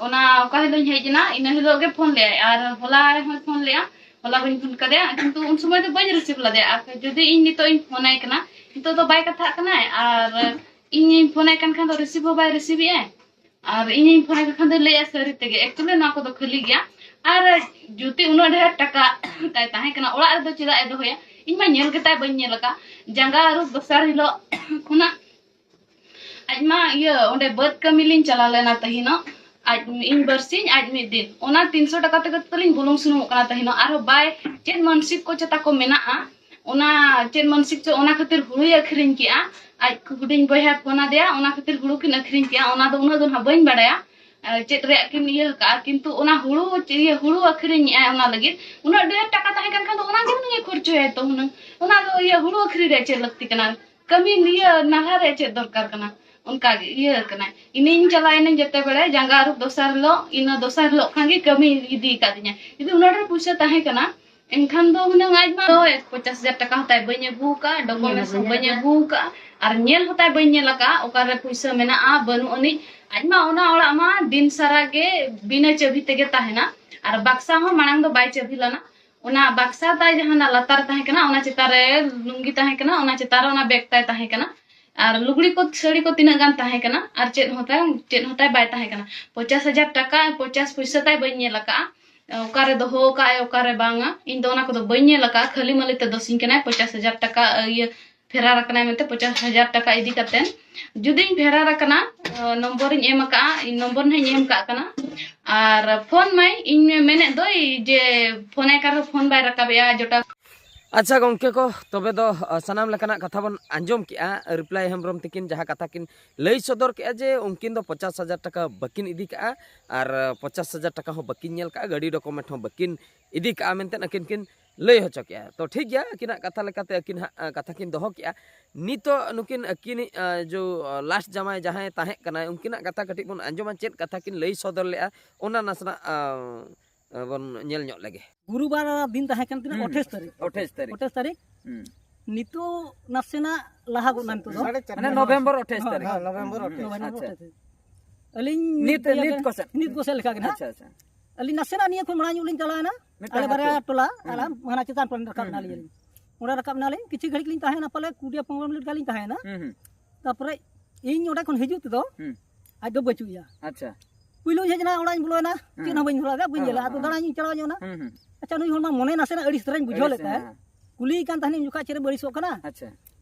ᱚᱱᱟ ᱚᱠᱟ ᱦᱤᱞᱳᱜ ᱤᱧ ᱦᱮᱡ ᱮᱱᱟ, ᱤᱱᱟᱹ ᱦᱤᱞᱳᱜ ᱜᱮ ᱯᱷᱳᱱ ᱞᱮᱜᱼᱟᱭ᱾ ᱟᱨ ᱦᱚᱞᱟ ᱦᱚᱸᱭ ᱯᱷᱳᱱ ᱞᱮᱜᱼᱟ, ᱦᱚᱞᱟ ᱵᱟᱹᱧ ᱯᱷᱳᱱ ᱠᱟᱫᱮᱭᱟ, ᱠᱤᱱᱛᱩ ᱩᱱ ᱥᱚᱢᱚᱭ ᱫᱚ ᱵᱟᱹᱧ ᱨᱤᱥᱤᱵᱷ ᱞᱮᱫᱮᱭᱟ᱾ ᱟᱨ ᱡᱩᱫᱤ ᱤᱧ ᱱᱤᱛᱚᱜ ᱤᱧ ᱯᱷᱳᱱ ᱟᱭ ᱠᱟᱱᱟ, ᱱᱤᱛᱚᱜ ᱫᱚ ᱵᱟᱭ ᱠᱟᱛᱷᱟᱜ ᱠᱟᱱᱟᱭ᱾ ᱟᱨ ᱤᱧᱤᱧ ᱯᱷᱳᱱ ᱟᱭ ᱠᱟᱱ ᱠᱷᱟᱱ ᱫᱚ ᱨᱤᱥᱤᱵᱷ ᱦᱚᱸ ᱵᱟᱭ ᱨᱤᱥᱤᱵᱷ ᱮᱜᱼᱟᱭ᱾ ᱟᱨ ᱤᱧᱤᱧ ᱯᱷᱳᱱ ᱟᱭ ᱠᱟᱱ ᱠᱷᱟᱱ ᱫᱚ ᱞᱟᱹᱭᱮᱜᱼᱟ ᱥᱟᱹᱨᱤ ᱛᱮᱜᱮ, ᱮᱠᱪᱩᱭᱮᱞᱤ ᱱᱚᱣᱟ ᱠᱚᱫᱚ ᱠᱷᱟᱹᱞᱤ ᱜᱮᱭᱟ᱾ ᱟᱨ ᱡᱩᱫᱤ ᱩᱱᱟᱹᱜ ᱰᱷᱮᱨ ᱴᱟᱠᱟ ᱛᱟᱭ ᱛᱟᱦᱮᱸ ᱠᱟᱱᱟ, ᱚᱲᱟᱜ ᱨᱮᱫᱚ ᱪᱮᱫᱟᱜ ᱮ ᱫᱚᱦᱚᱭᱟ? ᱤᱧ ᱢᱟ ᱧᱮᱞ ᱜᱮᱛᱟᱭ ᱵᱟᱹᱧ ᱧᱮᱞ ᱟᱠᱟᱫ᱾ ᱡᱟᱸᱜᱟ ᱟᱹᱨᱩᱵ ᱫᱚᱥᱟᱨ ᱦᱤᱞᱳᱜ ᱠᱷᱚᱱᱟᱜ ᱟᱡ ᱢᱟ ᱤᱭᱟᱹ ᱚᱸᱰᱮ ᱵᱟᱹᱫᱽ ᱠᱟᱹᱢᱤ ᱞᱤᱧ ᱪᱟᱞᱟᱣ ᱞᱮᱱᱟ ᱛᱟᱦᱮᱱᱚᱜ, ᱟᱡ ᱤᱧ ᱵᱟᱨᱥᱤᱧ ᱟᱡ ᱢᱤᱫ ᱫᱤᱱ, ᱚᱱᱟ ᱛᱤᱱᱥᱚ ᱴᱟᱠᱟ ᱛᱮᱜᱮ ᱛᱟᱹᱞᱤᱧ ᱵᱩᱞᱩᱝ ᱥᱩᱱᱩᱢᱚᱜ ᱠᱟᱱᱟ ᱛᱟᱦᱮᱱᱚᱜ᱾ ᱟᱨᱦᱚᱸ ᱵᱟᱭ ᱪᱮᱫ ᱢᱟᱱᱥᱤᱠ ᱠᱚ ᱪᱮᱛᱟ ᱠᱚ ᱢᱮᱱᱟᱜᱼᱟ, ᱚᱱᱟ ᱪᱮᱫ ᱢᱟᱱᱥᱤᱠ ᱪᱚ, ᱚᱱᱟ ᱠᱷᱟᱹᱛᱤᱨ ᱦᱩᱲᱩᱭ ᱟᱹᱠᱷᱨᱤᱧ ᱠᱮᱜᱼᱟ᱾ ᱟᱡ ᱦᱩᱰᱤᱧ ᱵᱚᱭᱦᱟ ᱯᱷᱳᱱ ᱟᱫᱮᱭᱟ, ᱚᱱᱟ ᱠᱷᱟᱹᱛᱤᱨ ᱦᱩᱲᱩ ᱠᱤᱱ ᱟᱹᱠᱷᱨᱤᱧ ᱠᱮᱜᱼᱟ᱾ ᱚᱱᱟ ᱫᱚ ᱩᱱᱟᱹᱜ ᱫᱚ ᱱᱟᱦᱟᱜ ᱵᱟᱹᱧ ᱵᱟᱲᱟᱭᱟ, ᱟᱨ ᱪᱮᱫ ᱨᱮᱭᱟᱜ ᱠᱤᱱ ᱤᱭᱟᱹ ᱟᱠᱟᱜᱼᱟ, ᱠᱤᱱᱛᱩ ᱚᱱᱟ ᱦᱩᱲᱩ ᱤᱭᱟᱹ ᱦᱩᱲᱩ ᱟᱹᱠᱷᱨᱤᱧᱮᱜᱼᱟᱭ, ᱚᱱᱟ ᱞᱟᱹᱜᱤᱫ ᱩᱱᱟᱹᱜ ᱰᱷᱮᱨ ᱴᱟᱠᱟ ᱛᱟᱦᱮᱸ ᱠᱟᱱ ᱠᱷᱟᱱ ᱫᱚ ᱚᱱᱟ ᱜᱮ ᱦᱩᱱᱟᱹᱝ ᱮ ᱠᱷᱚᱨᱪᱚᱭᱟᱭ ᱛᱚ ᱦᱩᱱᱟᱹᱝ᱾ ᱚᱱᱟ ᱫᱚ ᱤᱭᱟᱹ ᱦᱩᱲᱩ ᱟᱹᱠᱷᱨᱤᱧ ᱨᱮᱭᱟᱜ ᱪᱮᱫ ᱞᱟᱹᱠᱛᱤ ᱠᱟᱱᱟ? ᱠᱟᱹᱢᱤ ᱱᱤᱭᱟᱹ ᱱᱟᱞᱦᱟ ᱨᱮ ᱪᱮᱫ ᱫᱚᱨᱠᱟᱨ ᱠᱟᱱᱟ? ᱚᱱᱠᱟ ᱜᱮ ᱤᱭᱟᱹ ᱠᱟᱱᱟᱭ᱾ ᱤᱧᱤᱧ ᱪᱟᱞᱟᱣ ᱮᱱᱟᱹᱧ ᱡᱮᱛᱮ ᱵᱮᱲᱮ ᱡᱟᱸᱜᱟ ᱟᱹᱨᱩᱵ ᱫᱚᱥᱟᱨ ᱦᱤᱞᱳᱜ, ᱤᱱᱟᱹ ᱫᱚᱥᱟᱨ ᱦᱤᱞᱳᱜ ᱠᱷᱟᱱ ᱜᱮ ᱠᱟᱹᱢᱤ ᱤᱫᱤ ᱟᱠᱟᱫᱤᱧᱟ᱾ ᱡᱩᱫᱤ ᱩᱱᱟᱹᱜ ᱰᱷᱮᱨ ᱯᱩᱭᱥᱟᱹ ᱛᱟᱦᱮᱸ ᱠᱟᱱᱟ, ᱮᱱᱠᱷᱟᱱ ᱫᱚ ᱦᱩᱱᱟᱹᱝ ᱟᱡ ᱢᱟ ᱫᱚ ᱯᱚᱧᱪᱟᱥ ᱦᱟᱡᱟᱨ ᱴᱟᱠᱟ ᱦᱚᱸ ᱛᱟᱭ ᱵᱟᱹᱧ ᱟᱹᱜᱩ ᱟᱠᱟᱫ, ᱰᱚᱠᱩᱢᱮᱱᱴᱥ ᱦᱚᱸ ᱵᱟᱹᱧ ᱟᱹᱜᱩ ᱟᱠᱟᱫ, ᱟᱨ ᱧᱮᱞ ᱦᱚᱸ ᱛᱟᱭ ᱵᱟᱹᱧ ᱧᱮᱞ ᱟᱠᱟᱫ ᱚᱠᱟᱨᱮ ᱯᱩᱭᱥᱟᱹ ᱢᱮᱱᱟᱜᱼᱟ ᱵᱟᱹᱱᱩᱜ ᱟᱹᱱᱤᱡ᱾ ᱟᱡ ᱢᱟ ᱚᱱᱟ ᱚᱲᱟᱜ ᱢᱟ ᱫᱤᱱ ᱥᱟᱨᱟ ᱜᱮ ᱵᱤᱱᱟᱹ ᱪᱟᱹᱵᱤ ᱛᱮᱜᱮ ᱛᱟᱦᱮᱱᱟ, ᱟᱨ ᱵᱟᱠᱥᱟ ᱦᱚᱸ ᱢᱟᱲᱟᱝ ᱫᱚ ᱵᱟᱭ ᱪᱟᱹᱵᱤ ᱞᱮᱱᱟ᱾ ᱚᱱᱟ ᱵᱟᱠᱥᱟ ᱛᱟᱭ ᱡᱟᱦᱟᱸ ᱚᱱᱟ ᱞᱟᱛᱟᱨ ᱨᱮ ᱛᱟᱦᱮᱸ ᱠᱟᱱᱟ, ᱚᱱᱟ ᱪᱮᱛᱟᱱ ᱨᱮ ᱞᱩᱝᱜᱤ ᱛᱟᱦᱮᱸ ᱠᱟᱱᱟ, ᱚᱱᱟ ᱪᱮᱛᱟᱱ ᱨᱮ ᱚᱱᱟ ᱵᱮᱜᱽ ᱛᱟᱭ ᱛᱟᱦᱮᱸ ᱠᱟᱱᱟ᱾ ᱟᱨ ᱞᱩᱜᱽᱲᱤ ᱠᱚ, ᱥᱟᱹᱲᱤ ᱠᱚ ᱛᱤᱱᱟᱹᱜ ᱜᱟᱱ ᱛᱟᱦᱮᱸ ᱠᱟᱱᱟ, ᱟᱨ ᱪᱮᱫ ᱦᱚᱸ ᱛᱟᱭ, ᱪᱮᱫ ᱦᱚᱸ ᱛᱟᱭ ᱵᱟᱭ ᱛᱟᱦᱮᱸ ᱠᱟᱱᱟ᱾ ᱯᱚᱧᱪᱟᱥ ᱦᱟᱡᱟᱨ ᱴᱟᱠᱟ, ᱯᱚᱧᱪᱟᱥ ᱯᱩᱭᱥᱟᱹ ᱛᱟᱭ ᱵᱟᱹᱧ ᱧᱮᱞ ᱟᱠᱟᱫᱼᱟ, ᱚᱠᱟᱨᱮ ᱫᱚᱦᱚ ᱟᱠᱟᱫᱼᱟᱭ, ᱚᱠᱟᱨᱮ ᱵᱟᱝᱟ, ᱤᱧ ᱫᱚ ᱚᱱᱟ ᱠᱚᱫᱚ ᱵᱟᱹᱧ ᱧᱮᱞ ᱟᱠᱟᱫᱼᱟ᱾ ᱠᱷᱟᱹᱞᱤ ᱢᱟᱹᱞᱤ ᱛᱮ ᱫᱚᱥᱤᱧ ᱠᱟᱱᱟᱭ, ᱯᱚᱧᱪᱟᱥ ᱦᱟᱡᱟᱨ ᱴᱟᱠᱟ, ᱤᱭᱟᱹ, ᱯᱷᱮᱨᱟᱨ ᱟᱠᱟᱱᱟᱭ ᱢᱮᱱᱛᱮ ᱯᱚᱧᱪᱟᱥ ᱦᱟᱡᱟᱨ ᱴᱟᱠᱟ ᱤᱫᱤ ᱠᱟᱛᱮ᱾ ᱡᱩᱫᱤᱧ ᱯᱷᱮᱨᱟᱨ ᱟᱠᱟᱱᱟ, ᱱᱚᱢᱵᱚᱨᱤᱧ ᱮᱢ ᱟᱠᱟᱫᱼᱟ, ᱤᱧ ᱱᱚᱢᱵᱚᱨ ᱱᱟᱦᱟᱜ ᱤᱧ ᱮᱢ ᱠᱟᱜ ᱠᱟᱱᱟ᱾ ᱟᱨ ᱯᱷᱳᱱ ᱢᱟᱭ, ᱤᱧ ᱢᱮᱱᱮᱫ ᱫᱚᱭ ᱡᱮ ᱯᱷᱳᱱ ᱟᱭ ᱠᱟᱱ ᱨᱮᱦᱚᱸ ᱯᱷᱳᱱ ᱵᱟᱭ ᱨᱟᱠᱟᱵᱮᱜᱼᱟ, ᱡᱚᱴᱟᱣ᱾ ᱟᱪᱪᱷᱟ ᱜᱚᱢᱠᱮ ᱠᱚ, ᱛᱚᱵᱮ ᱫᱚ, ᱟ, ᱥᱟᱱᱟᱢ ᱞᱮᱠᱟᱱᱟᱜ ᱠᱟᱛᱷᱟ ᱵᱚᱱ ᱟᱸᱡᱚᱢ ᱠᱮᱜᱼᱟ, ᱨᱤᱯᱞᱟᱭ ᱦᱮᱢᱵᱨᱚᱢ ᱛᱤᱠᱤᱱ ᱡᱟᱦᱟᱸ ᱠᱟᱛᱷᱟ ᱠᱤᱱ ᱞᱟᱹᱭ ᱥᱚᱫᱚᱨ ᱠᱮᱜᱼᱟ ᱡᱮ ᱩᱱᱠᱤᱱ ᱫᱚ ᱯᱚᱧᱪᱟᱥ ᱦᱟᱡᱟᱨ ᱴᱟᱠᱟ ᱵᱟᱹᱠᱤᱱ ᱤᱫᱤ ᱠᱟᱜᱼᱟ ᱟᱨ, ᱟ, ᱯᱚᱧᱪᱟᱥ ᱦᱟᱡᱟᱨ ᱴᱟᱠᱟ ᱦᱚᱸ ᱵᱟᱹᱠᱤᱱ ᱧᱮᱞ ᱠᱟᱜᱼᱟ, ᱜᱟᱹᱰᱤ ᱰᱚᱠᱩᱢᱮᱱᱴ ᱦᱚᱸ ᱵᱟᱹᱠᱤᱱ ᱤᱫᱤ ᱠᱟᱜᱼᱟ ᱢᱮᱱᱛᱮ ᱟᱹᱠᱤᱱ ᱠᱤᱱ ᱞᱟᱹᱭ ᱦᱚᱪᱚ ᱠᱮᱜᱼᱟ᱾ ᱛᱚ ᱴᱷᱤᱠ ᱜᱮᱭᱟ, ᱟᱹᱠᱤᱱᱟᱜ ᱠᱟᱛᱷᱟ ᱞᱮᱠᱟᱛᱮ ᱟᱹᱠᱤᱱ ᱦᱟᱸᱜ, ᱟ, ᱠᱟᱛᱷᱟ ᱠᱤᱱ ᱫᱚᱦᱚ ᱠᱮᱜᱼᱟ᱾ ᱱᱤᱛᱚᱜ ᱱᱩᱠᱤᱱ ᱟᱹᱠᱤᱱᱤᱡ, ᱟ, ᱡᱚ, ᱟ, ᱞᱟᱥᱴ ᱡᱟᱢᱟᱭ ᱡᱟᱦᱟᱸᱭ ᱛᱟᱦᱮᱸ ᱠᱟᱱᱟᱭ, ᱩᱱᱠᱤᱱᱟᱜ ᱠᱟᱛᱷᱟ ᱠᱟᱹᱴᱤᱡ ᱵᱚᱱ ᱟᱸᱡᱚᱢᱟ, ᱪᱮᱫ ᱠᱟᱛᱷᱟ ᱠᱤᱱ ᱞᱟᱹᱭ ᱥᱚᱫᱚᱨ ᱞᱮᱜᱼᱟ, ᱚᱱᱟ ᱱᱟᱥᱮᱱᱟᱜ, ᱟ, ᱵᱚᱱ ᱧᱮᱞ ᱧᱚᱜ ᱞᱮᱜᱮ᱾ ᱜᱩᱨᱩᱵᱟᱨ ᱫᱤᱱ ᱛᱟᱦᱮᱸ ᱠᱟᱱ ᱛᱤᱱᱟᱹᱜ? ᱦᱩᱸ᱾ ᱟᱴᱷᱟᱤᱥ ᱛᱟᱹᱨᱤᱠᱷ᱾ ᱟᱴᱷᱟᱤᱥ ᱛᱟᱹᱨᱤᱠᱷ᱾ ᱟᱴᱷᱟᱤᱥ ᱛᱟᱹᱨᱤᱠᱷ᱾ ᱦᱩᱸ᱾ ᱱᱤᱛᱚᱜ ᱱᱟᱥᱮᱱᱟᱜ ᱞᱟᱦᱟ ᱜᱚᱫ ᱱᱟ ᱱᱤᱛᱚᱜ ᱫᱚ᱾ ᱥᱟᱲᱮ ᱪᱟᱨ ᱦᱮᱸ, ᱱᱚᱵᱷᱮᱢᱵᱚᱨ ᱟᱴᱷᱟᱤᱥ ᱦᱮᱸ, ᱛᱟᱹᱨᱤᱠᱷ᱾ ᱦᱮᱸ, ᱱᱚᱵᱷᱮᱢᱵᱚᱨ ᱟᱴᱷᱟᱤᱥ᱾ ᱱᱚᱵᱷᱮᱢᱵᱚᱨ ᱟᱪᱪᱷᱟ᱾ ᱟᱴᱷᱟᱤᱥ᱾ ᱟᱹᱞᱤᱧ ᱱᱤᱛ, ᱱᱤᱛ ᱱᱤᱛ ᱠᱚ ᱥᱮᱫ᱾ ᱱᱤᱛ ᱠᱚ ᱥᱮᱫ ᱞᱮᱠᱟ ᱜᱮ ᱱᱟᱦᱟᱜ᱾ ᱟᱪᱪᱷᱟ, ᱟᱪᱪᱷᱟ᱾ ᱟᱹᱞᱤᱧ ᱱᱟᱥᱮᱱᱟᱜ ᱱᱤᱭᱟᱹ ᱠᱷᱚᱱ ᱢᱟᱲᱟᱝ ᱧᱚᱜ ᱞᱤᱧ ᱪᱟᱞᱟᱣᱮᱱᱟ᱾ ᱢᱤᱫᱴᱟᱝ ᱟᱞᱮ ᱵᱟᱨᱭᱟ ᱟᱹᱛᱩ᱾ ᱴᱚᱞᱟ, ᱦᱩᱸ᱾ ᱟᱞᱮ ᱦᱟᱱᱟ ᱪᱮᱛᱟᱱ ᱯᱟᱦᱴᱟ ᱨᱟᱠᱟᱵ ᱦᱩᱸ, ᱱᱟᱞᱤᱧ ᱦᱩᱸ, ᱟᱹᱞᱤᱧ᱾ ᱚᱸᱰᱮ ᱨᱟᱠᱟᱵ ᱱᱟᱞᱤᱧ, ᱠᱤᱪᱷᱩ ᱜᱷᱟᱹᱲᱤᱡ ᱞᱤᱧ ᱛᱟᱦᱮᱸᱭᱮᱱᱟ, ᱯᱟᱞᱮ ᱠᱩᱲᱤ ᱯᱚᱱᱨᱚ ᱢᱤᱱᱤᱴ ᱜᱟᱱ ᱞᱤᱧ ᱛᱟᱦᱮᱸᱭᱮᱱᱟ᱾ ᱦᱩᱸ, ᱦᱩᱸ᱾ ᱛᱟᱨᱯᱚᱨᱮ ᱤᱧ ᱚᱸᱰᱮ ᱠᱷᱚᱱ ᱦᱤᱡᱩᱜ ᱛᱮᱫᱚ ᱦᱩᱸ᱾ ᱟᱡ ᱫᱚ ᱵᱟᱹᱪᱩᱜ ᱮᱭᱟ᱾ ᱟᱪᱪᱷᱟ᱾ ᱯᱩᱭᱞᱩᱧ ᱦᱮᱡ ᱮᱱᱟ, ᱚᱲᱟᱜ ᱤᱧ ᱵᱚᱞᱚᱭᱮᱱᱟ, ᱦᱩᱸ᱾ ᱪᱮᱫ ᱦᱚᱸ ᱵᱟᱹᱧ ᱧᱮᱞ ᱞᱮᱫᱟ, ᱵᱟᱹᱧ ᱦᱩᱸ, ᱧᱮᱞ ᱞᱮᱫᱟ᱾ ᱦᱩᱸ, ᱟᱫᱚ ᱦᱩᱸ᱾ ᱫᱟᱬᱟᱧ ᱪᱟᱞᱟᱣ ᱧᱚᱜ ᱮᱱᱟ᱾ ᱦᱩᱸ, ᱦᱩᱸ᱾ ᱟᱪᱪᱷᱟ, ᱱᱩᱭ ᱦᱚᱲ ᱢᱟ ᱢᱚᱱᱮ ᱱᱟᱥᱮᱱᱟᱜ ᱟᱹᱲᱤᱥ ᱫᱷᱟᱨᱟᱧ ᱵᱩᱡᱷᱟᱹᱣ ᱟᱹᱲᱤᱥ, ᱞᱮᱫ ᱛᱟᱭᱟ᱾ ᱦᱮᱸ᱾ ᱠᱩᱞᱤᱭᱮ ᱠᱟᱱ ᱛᱟᱦᱮᱱᱤᱧ ᱩᱱ ᱡᱚᱠᱷᱟᱡ ᱪᱮᱫ ᱮᱢ ᱟᱹᱲᱤᱥᱚᱜ ᱠᱟᱱᱟ? ᱟᱪᱪᱷᱟ᱾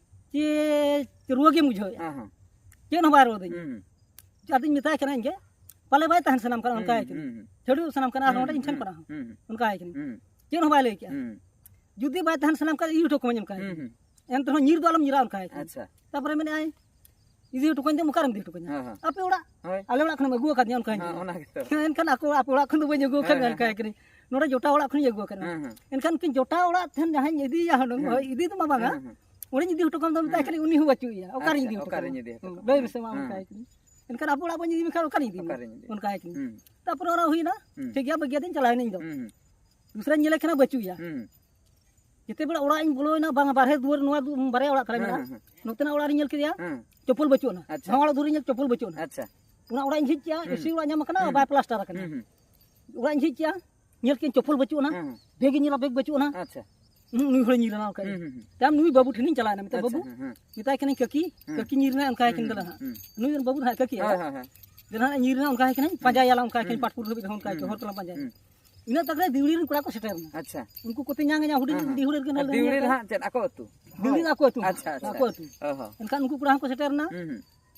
ᱪᱮ ᱨᱩᱣᱟᱹ ᱜᱮᱢ ᱵᱩᱡᱷᱟᱹᱣᱮᱫᱼᱟ? ᱦᱮᱸ, ᱦᱮᱸ᱾ ᱪᱮᱫ ᱦᱚᱸ ᱵᱟᱭ ᱨᱚᱲ ᱟᱹᱫᱤᱧᱟ᱾ ᱦᱩᱸ, ᱦᱩᱸ᱾ ᱟᱫᱚᱧ ᱢᱮᱛᱟᱭ ᱠᱟᱱᱟ ᱤᱧ ᱜᱮ, ᱯᱟᱞᱮ ᱵᱟᱭ ᱛᱟᱦᱮᱱ ᱥᱟᱱᱟᱢ ᱠᱟᱱᱟ, ᱦᱩᱸ, ᱚᱱᱠᱟᱭ ᱠᱟᱱᱟ᱾ ᱦᱩᱸ, ᱦᱩᱸ᱾ ᱪᱷᱟᱹᱲᱩ ᱥᱟᱱᱟᱢ ᱠᱟᱱᱟ, ᱟᱨᱦᱚᱸ ᱦᱩᱸ, ᱚᱸᱰᱮ ᱤᱧ ᱴᱷᱮᱱ ᱦᱩᱸ, ᱠᱟᱱᱟ, ᱦᱩᱸ, ᱦᱩᱸ᱾ ᱚᱱᱠᱟᱭ ᱠᱟᱱᱟ᱾ ᱦᱩᱸ᱾ ᱪᱮᱫ ᱦᱚᱸ ᱵᱟᱭ ᱞᱟᱹᱭ ᱠᱮᱜᱼᱟ᱾ ᱦᱩᱸ᱾ ᱡᱩᱫᱤ ᱵᱟᱭ ᱛᱟᱦᱮᱱ ᱥᱟᱱᱟᱢ ᱠᱟᱱᱟ, ᱤᱫᱤ ᱦᱚᱴᱚ ᱠᱟᱹᱢᱟᱹᱧ, ᱚᱱᱠᱟᱭ ᱦᱩᱸ, ᱠᱟᱱᱟ᱾ ᱦᱩᱸ᱾ ᱮᱱ ᱨᱮᱦᱚᱸ ᱧᱤᱨ ᱫᱚ ᱟᱞᱚᱢ ᱧᱤᱨᱟ, ᱚᱱᱠᱟᱭ ᱠᱟᱱᱟ᱾ ᱟᱪᱪᱷᱟ᱾ ᱛᱟᱨᱯᱚᱨᱮ ᱢᱮᱱᱮᱫᱼᱟᱭ, ᱤᱫᱤ ᱦᱚᱴᱚ ᱠᱟᱹᱧ ᱫᱚ ᱚᱠᱟᱨᱮᱢ ᱤᱫᱤ ᱦᱚᱴᱚ ᱠᱟᱹᱧᱟ? ᱦᱮᱸ, ᱦᱮᱸ᱾ ᱟᱯᱮ ᱚᱲᱟᱜ᱾ ᱦᱳᱭ᱾ ᱟᱞᱮ ᱚᱲᱟᱜ ᱠᱷᱚᱱᱮᱢ ᱟᱹᱜᱩ ᱟᱠᱟᱫᱤᱧᱟ, ᱚᱱᱠᱟᱭ ᱦᱮᱸ, ᱠᱟᱱᱟ᱾ ᱚᱱᱟ ᱜᱮᱛᱚ᱾ ᱦᱮᱸ, ᱮᱱᱠᱷᱟᱱ ᱟᱠᱚ, ᱟᱯᱮ ᱚᱲᱟᱜ ᱠᱷᱚᱱ ᱫᱚ ᱵᱟᱹᱧ ᱟᱹᱜᱩ ᱟᱠᱟᱫ ᱦᱮᱸ, ᱢᱮᱭᱟ, ᱦᱮᱸ, ᱚᱱᱠᱟᱭ ᱦᱮᱸ᱾ ᱠᱟᱹᱱᱟᱹᱧ᱾ ᱱᱚᱰᱮ ᱡᱚᱴᱟ ᱚᱲᱟᱜ ᱠᱷᱚᱱᱤᱧ ᱟᱹᱜᱩ ᱟᱠᱟᱫ ᱢᱮᱭᱟ᱾ ᱦᱮᱸ, ᱦᱮᱸ᱾ ᱮᱱᱠᱷᱟᱱ ᱩᱱᱠᱤᱱ ᱡᱚᱴᱟ ᱚᱲᱟᱜ ᱴᱷᱮᱱ ᱡᱟᱦᱟᱸᱧ ᱤᱫᱤᱭᱟ ᱦᱩᱱᱟᱹᱝ, ᱦᱮᱸ, ᱦᱳᱭ, ᱦᱮᱸ᱾ ᱤᱫᱤ ᱫᱚ ᱢᱟ ᱵᱟᱝᱟ᱾ ᱦᱮᱸ, ᱦᱮᱸ᱾ ᱚᱸᱰᱮᱧ ᱤᱫᱤ ᱦᱚᱴᱚ ᱠᱟᱢ ᱫᱚ ᱢᱮᱛᱟᱭ ᱦᱮᱸ᱾ ᱠᱟᱹᱱᱟᱹᱧ, ᱩᱱᱤ ᱦᱚᱸ ᱵᱟᱹᱪᱩᱜ ᱮᱭᱟ᱾ ᱚᱠᱟᱨᱤᱧ ᱟᱪᱪᱷᱟ᱾ ᱤᱫᱤ ᱦᱚᱴᱚ ᱦᱩᱸ, ᱠᱟᱢᱟ? ᱞᱟᱹᱭ ᱢᱮᱥᱮ ᱢᱟ, ᱦᱮᱸ᱾ ᱚᱱᱠᱟᱭ ᱠᱟᱹᱱᱟᱹᱧ᱾ ᱮᱱᱠᱷᱟᱱ ᱟᱵᱚ ᱚᱲᱟᱜ ᱵᱟᱹᱧ ᱤᱫᱤ ᱢᱮᱠᱷᱟᱱ ᱚᱠᱟᱨᱤᱧ ᱤᱫᱤ ᱢᱮᱭᱟ? ᱚᱠᱟᱨᱤᱧ ᱤᱫᱤ? ᱚᱱᱠᱟᱭ ᱠᱟᱹᱱᱟᱹᱧ᱾ ᱦᱩᱸ᱾ ᱛᱟᱨᱯᱚᱨᱮ ᱚᱱᱟ ᱦᱩᱭᱱᱟ, ᱦᱩᱸ᱾ ᱴᱷᱤᱠ ᱜᱮᱭᱟ, ᱵᱟᱹᱜᱤᱭᱟᱹᱫᱤᱧ, ᱪᱟᱞᱟᱣᱮᱱᱟᱹᱧ ᱤᱧ ᱫᱚ᱾ ᱦᱩᱸ, ᱦᱩᱸ᱾ ᱫᱚᱥᱨᱟᱧ ᱧᱮᱞᱮ ᱠᱟᱱᱟ, ᱵᱟᱹᱪᱩᱜ ᱮᱭᱟ᱾ ᱦᱩᱸ, ᱦᱩᱸ᱾ ᱡᱮᱛᱮ ᱵᱮᱲᱟ ᱚᱲᱟᱜ ᱤᱧ ᱵᱚᱞᱚᱭᱮᱱᱟ, ᱵᱟᱝᱟ, ᱵᱟᱨᱦᱮ ᱫᱩᱣᱟᱹᱨ, ᱱᱚᱣᱟ ᱫᱩ-, ᱵᱟᱨᱭᱟ ᱚᱲᱟᱜ ᱛᱟᱞᱮ ᱦᱮᱸ, ᱢᱮᱱᱟᱜᱼᱟ᱾ ᱦᱮᱸ, ᱦᱮᱸ᱾ ᱱᱚᱛᱮᱱᱟᱜ ᱚᱲᱟᱜ ᱨᱤᱧ ᱧᱮᱞ ᱠᱮᱫᱮᱭᱟ, ᱦᱮᱸ᱾ ᱪᱚᱯᱚᱞ ᱵᱟᱹᱪᱩᱜ ᱟᱱᱟ᱾ ᱟᱪᱪᱷᱟ᱾ ᱱᱚᱣᱟ ᱚᱲᱟᱜ ᱫᱩᱣᱟᱹᱨ ᱨᱤᱧ ᱧᱮᱞ, ᱪᱚᱯᱚᱞ ᱵᱟᱹᱪᱩᱜ ᱟᱱᱟ᱾ ᱟᱪᱪᱷᱟ᱾ ᱚᱱᱟ ᱚᱲᱟᱜ ᱤᱧ ᱡᱷᱤᱡ ᱠᱮᱜᱼᱟ, ᱦᱩᱸ᱾ ᱮᱥᱤ ᱚᱲᱟᱜ ᱧᱟᱢ ᱟᱠᱟᱱᱟ, ᱦᱩᱸ᱾ ᱵᱟᱭ ᱯᱞᱟᱥᱴᱟᱨ ᱟᱠᱟᱱᱟ᱾ ᱦᱩᱸ, ᱦᱩᱸ᱾ ᱚᱲᱟᱜ ᱤᱧ ᱡᱷᱤᱡ ᱠᱮᱜᱼᱟ, ᱧᱮᱞ ᱠᱮᱜᱼᱟᱹᱧ ᱪᱚᱯᱚᱞ ᱵᱟᱹᱪᱩᱜ ᱟᱱᱟ, ᱦᱩᱸ, ᱦᱩᱸ᱾ ᱵᱮᱜᱽ ᱤᱧ ᱧᱮᱞᱟ, ᱵᱮᱜᱽ ᱵᱟᱹᱪᱩᱜ ᱟᱱᱟ᱾ ᱟᱪᱪᱷᱟ᱾ ᱦᱩᱸ, ᱱᱩᱭ ᱦᱚᱲᱮ ᱧᱤᱨ ᱮᱱᱟ ᱚᱱᱠᱟ ᱜᱮ᱾ ᱦᱩᱸ, ᱦᱩᱸ, ᱦᱩᱸ᱾ ᱛᱟᱭᱚᱢ ᱱᱩᱭ ᱵᱟᱹᱵᱩ ᱴᱷᱮᱱᱤᱧ ᱪᱟᱞᱟᱣ ᱮᱱᱟ, ᱢᱮᱛᱟᱭ, ᱟᱪᱪᱷᱟ, "ᱵᱟᱹᱵᱩ," ᱦᱮᱸ, ᱦᱮᱸ᱾ ᱢᱮᱛᱟᱭ ᱠᱟᱹᱱᱟᱹᱧ, "ᱠᱟᱹᱠᱤ, ᱦᱩᱸ, ᱠᱟᱹᱠᱤ ᱧᱤᱨ ᱮᱱᱟ ᱚᱱᱠᱟ ᱜᱮ ᱠᱤᱱ ᱦᱩᱸ, ᱫᱟᱞᱟ ᱦᱟᱸᱜ᱾ ᱦᱩᱸ᱾ ᱱᱩᱭ ᱨᱮᱱ ᱵᱟᱹᱵᱩ ᱫᱚ ᱦᱟᱸᱜ ᱠᱟᱹᱠᱤ ᱦᱳᱭ, ᱦᱟᱸᱜ ᱦᱳᱭ, ᱦᱳᱭ᱾ ᱫᱟᱞᱟ ᱦᱟᱸᱜ ᱧᱤᱨ ᱮᱱᱟ ᱚᱱᱠᱟ ᱜᱮ ᱠᱤᱱ ᱦᱩᱸ᱾ ᱯᱟᱴᱯᱩᱨ ᱫᱷᱟᱹᱵᱤᱡ ᱦᱚᱸ ᱚᱱᱠᱟ ᱜᱮ ᱦᱩᱸ, ᱦᱚᱨ ᱛᱟᱞᱟ ᱯᱟᱸᱡᱟᱭ ᱦᱩᱸ᱾ ᱤᱱᱟᱹ ᱛᱟᱠ ᱨᱮ ᱫᱤᱣᱲᱤ ᱨᱮᱱ ᱠᱚᱲᱟ ᱠᱚ ᱥᱮᱴᱮᱨ ᱮᱱᱟ᱾ ᱟᱪᱪᱷᱟ᱾ ᱩᱱᱠᱩ ᱠᱚ ᱛᱮᱧᱟᱝ ᱮ ᱧᱟᱢ ᱦᱩᱰᱤᱧ ᱦᱮᱸ, ᱦᱮᱸ᱾ ᱫᱤᱣᱲᱤ ᱨᱮᱱ ᱟᱨ ᱦᱟᱸᱜ ᱪᱮᱫ ᱟᱠᱚ ᱟᱹᱛᱩ? ᱦᱳᱭ᱾ ᱫᱤᱣᱲᱤ ᱟᱠᱚ ᱟᱹᱛᱩ᱾ ᱟᱪᱪᱷᱟ, ᱟᱪᱪᱷᱟ᱾ ᱟᱠᱚ ᱟᱹᱛᱩ᱾ ᱚ ᱦᱚᱸ᱾ ᱮᱱᱠᱷᱟᱱ ᱩᱱᱠᱩ ᱠᱚᱲᱟ ᱦᱚᱸᱠᱚ ᱥᱮᱴᱮᱨ ᱮᱱᱟ᱾ ᱦᱩᱸ, ᱦᱩᱸ᱾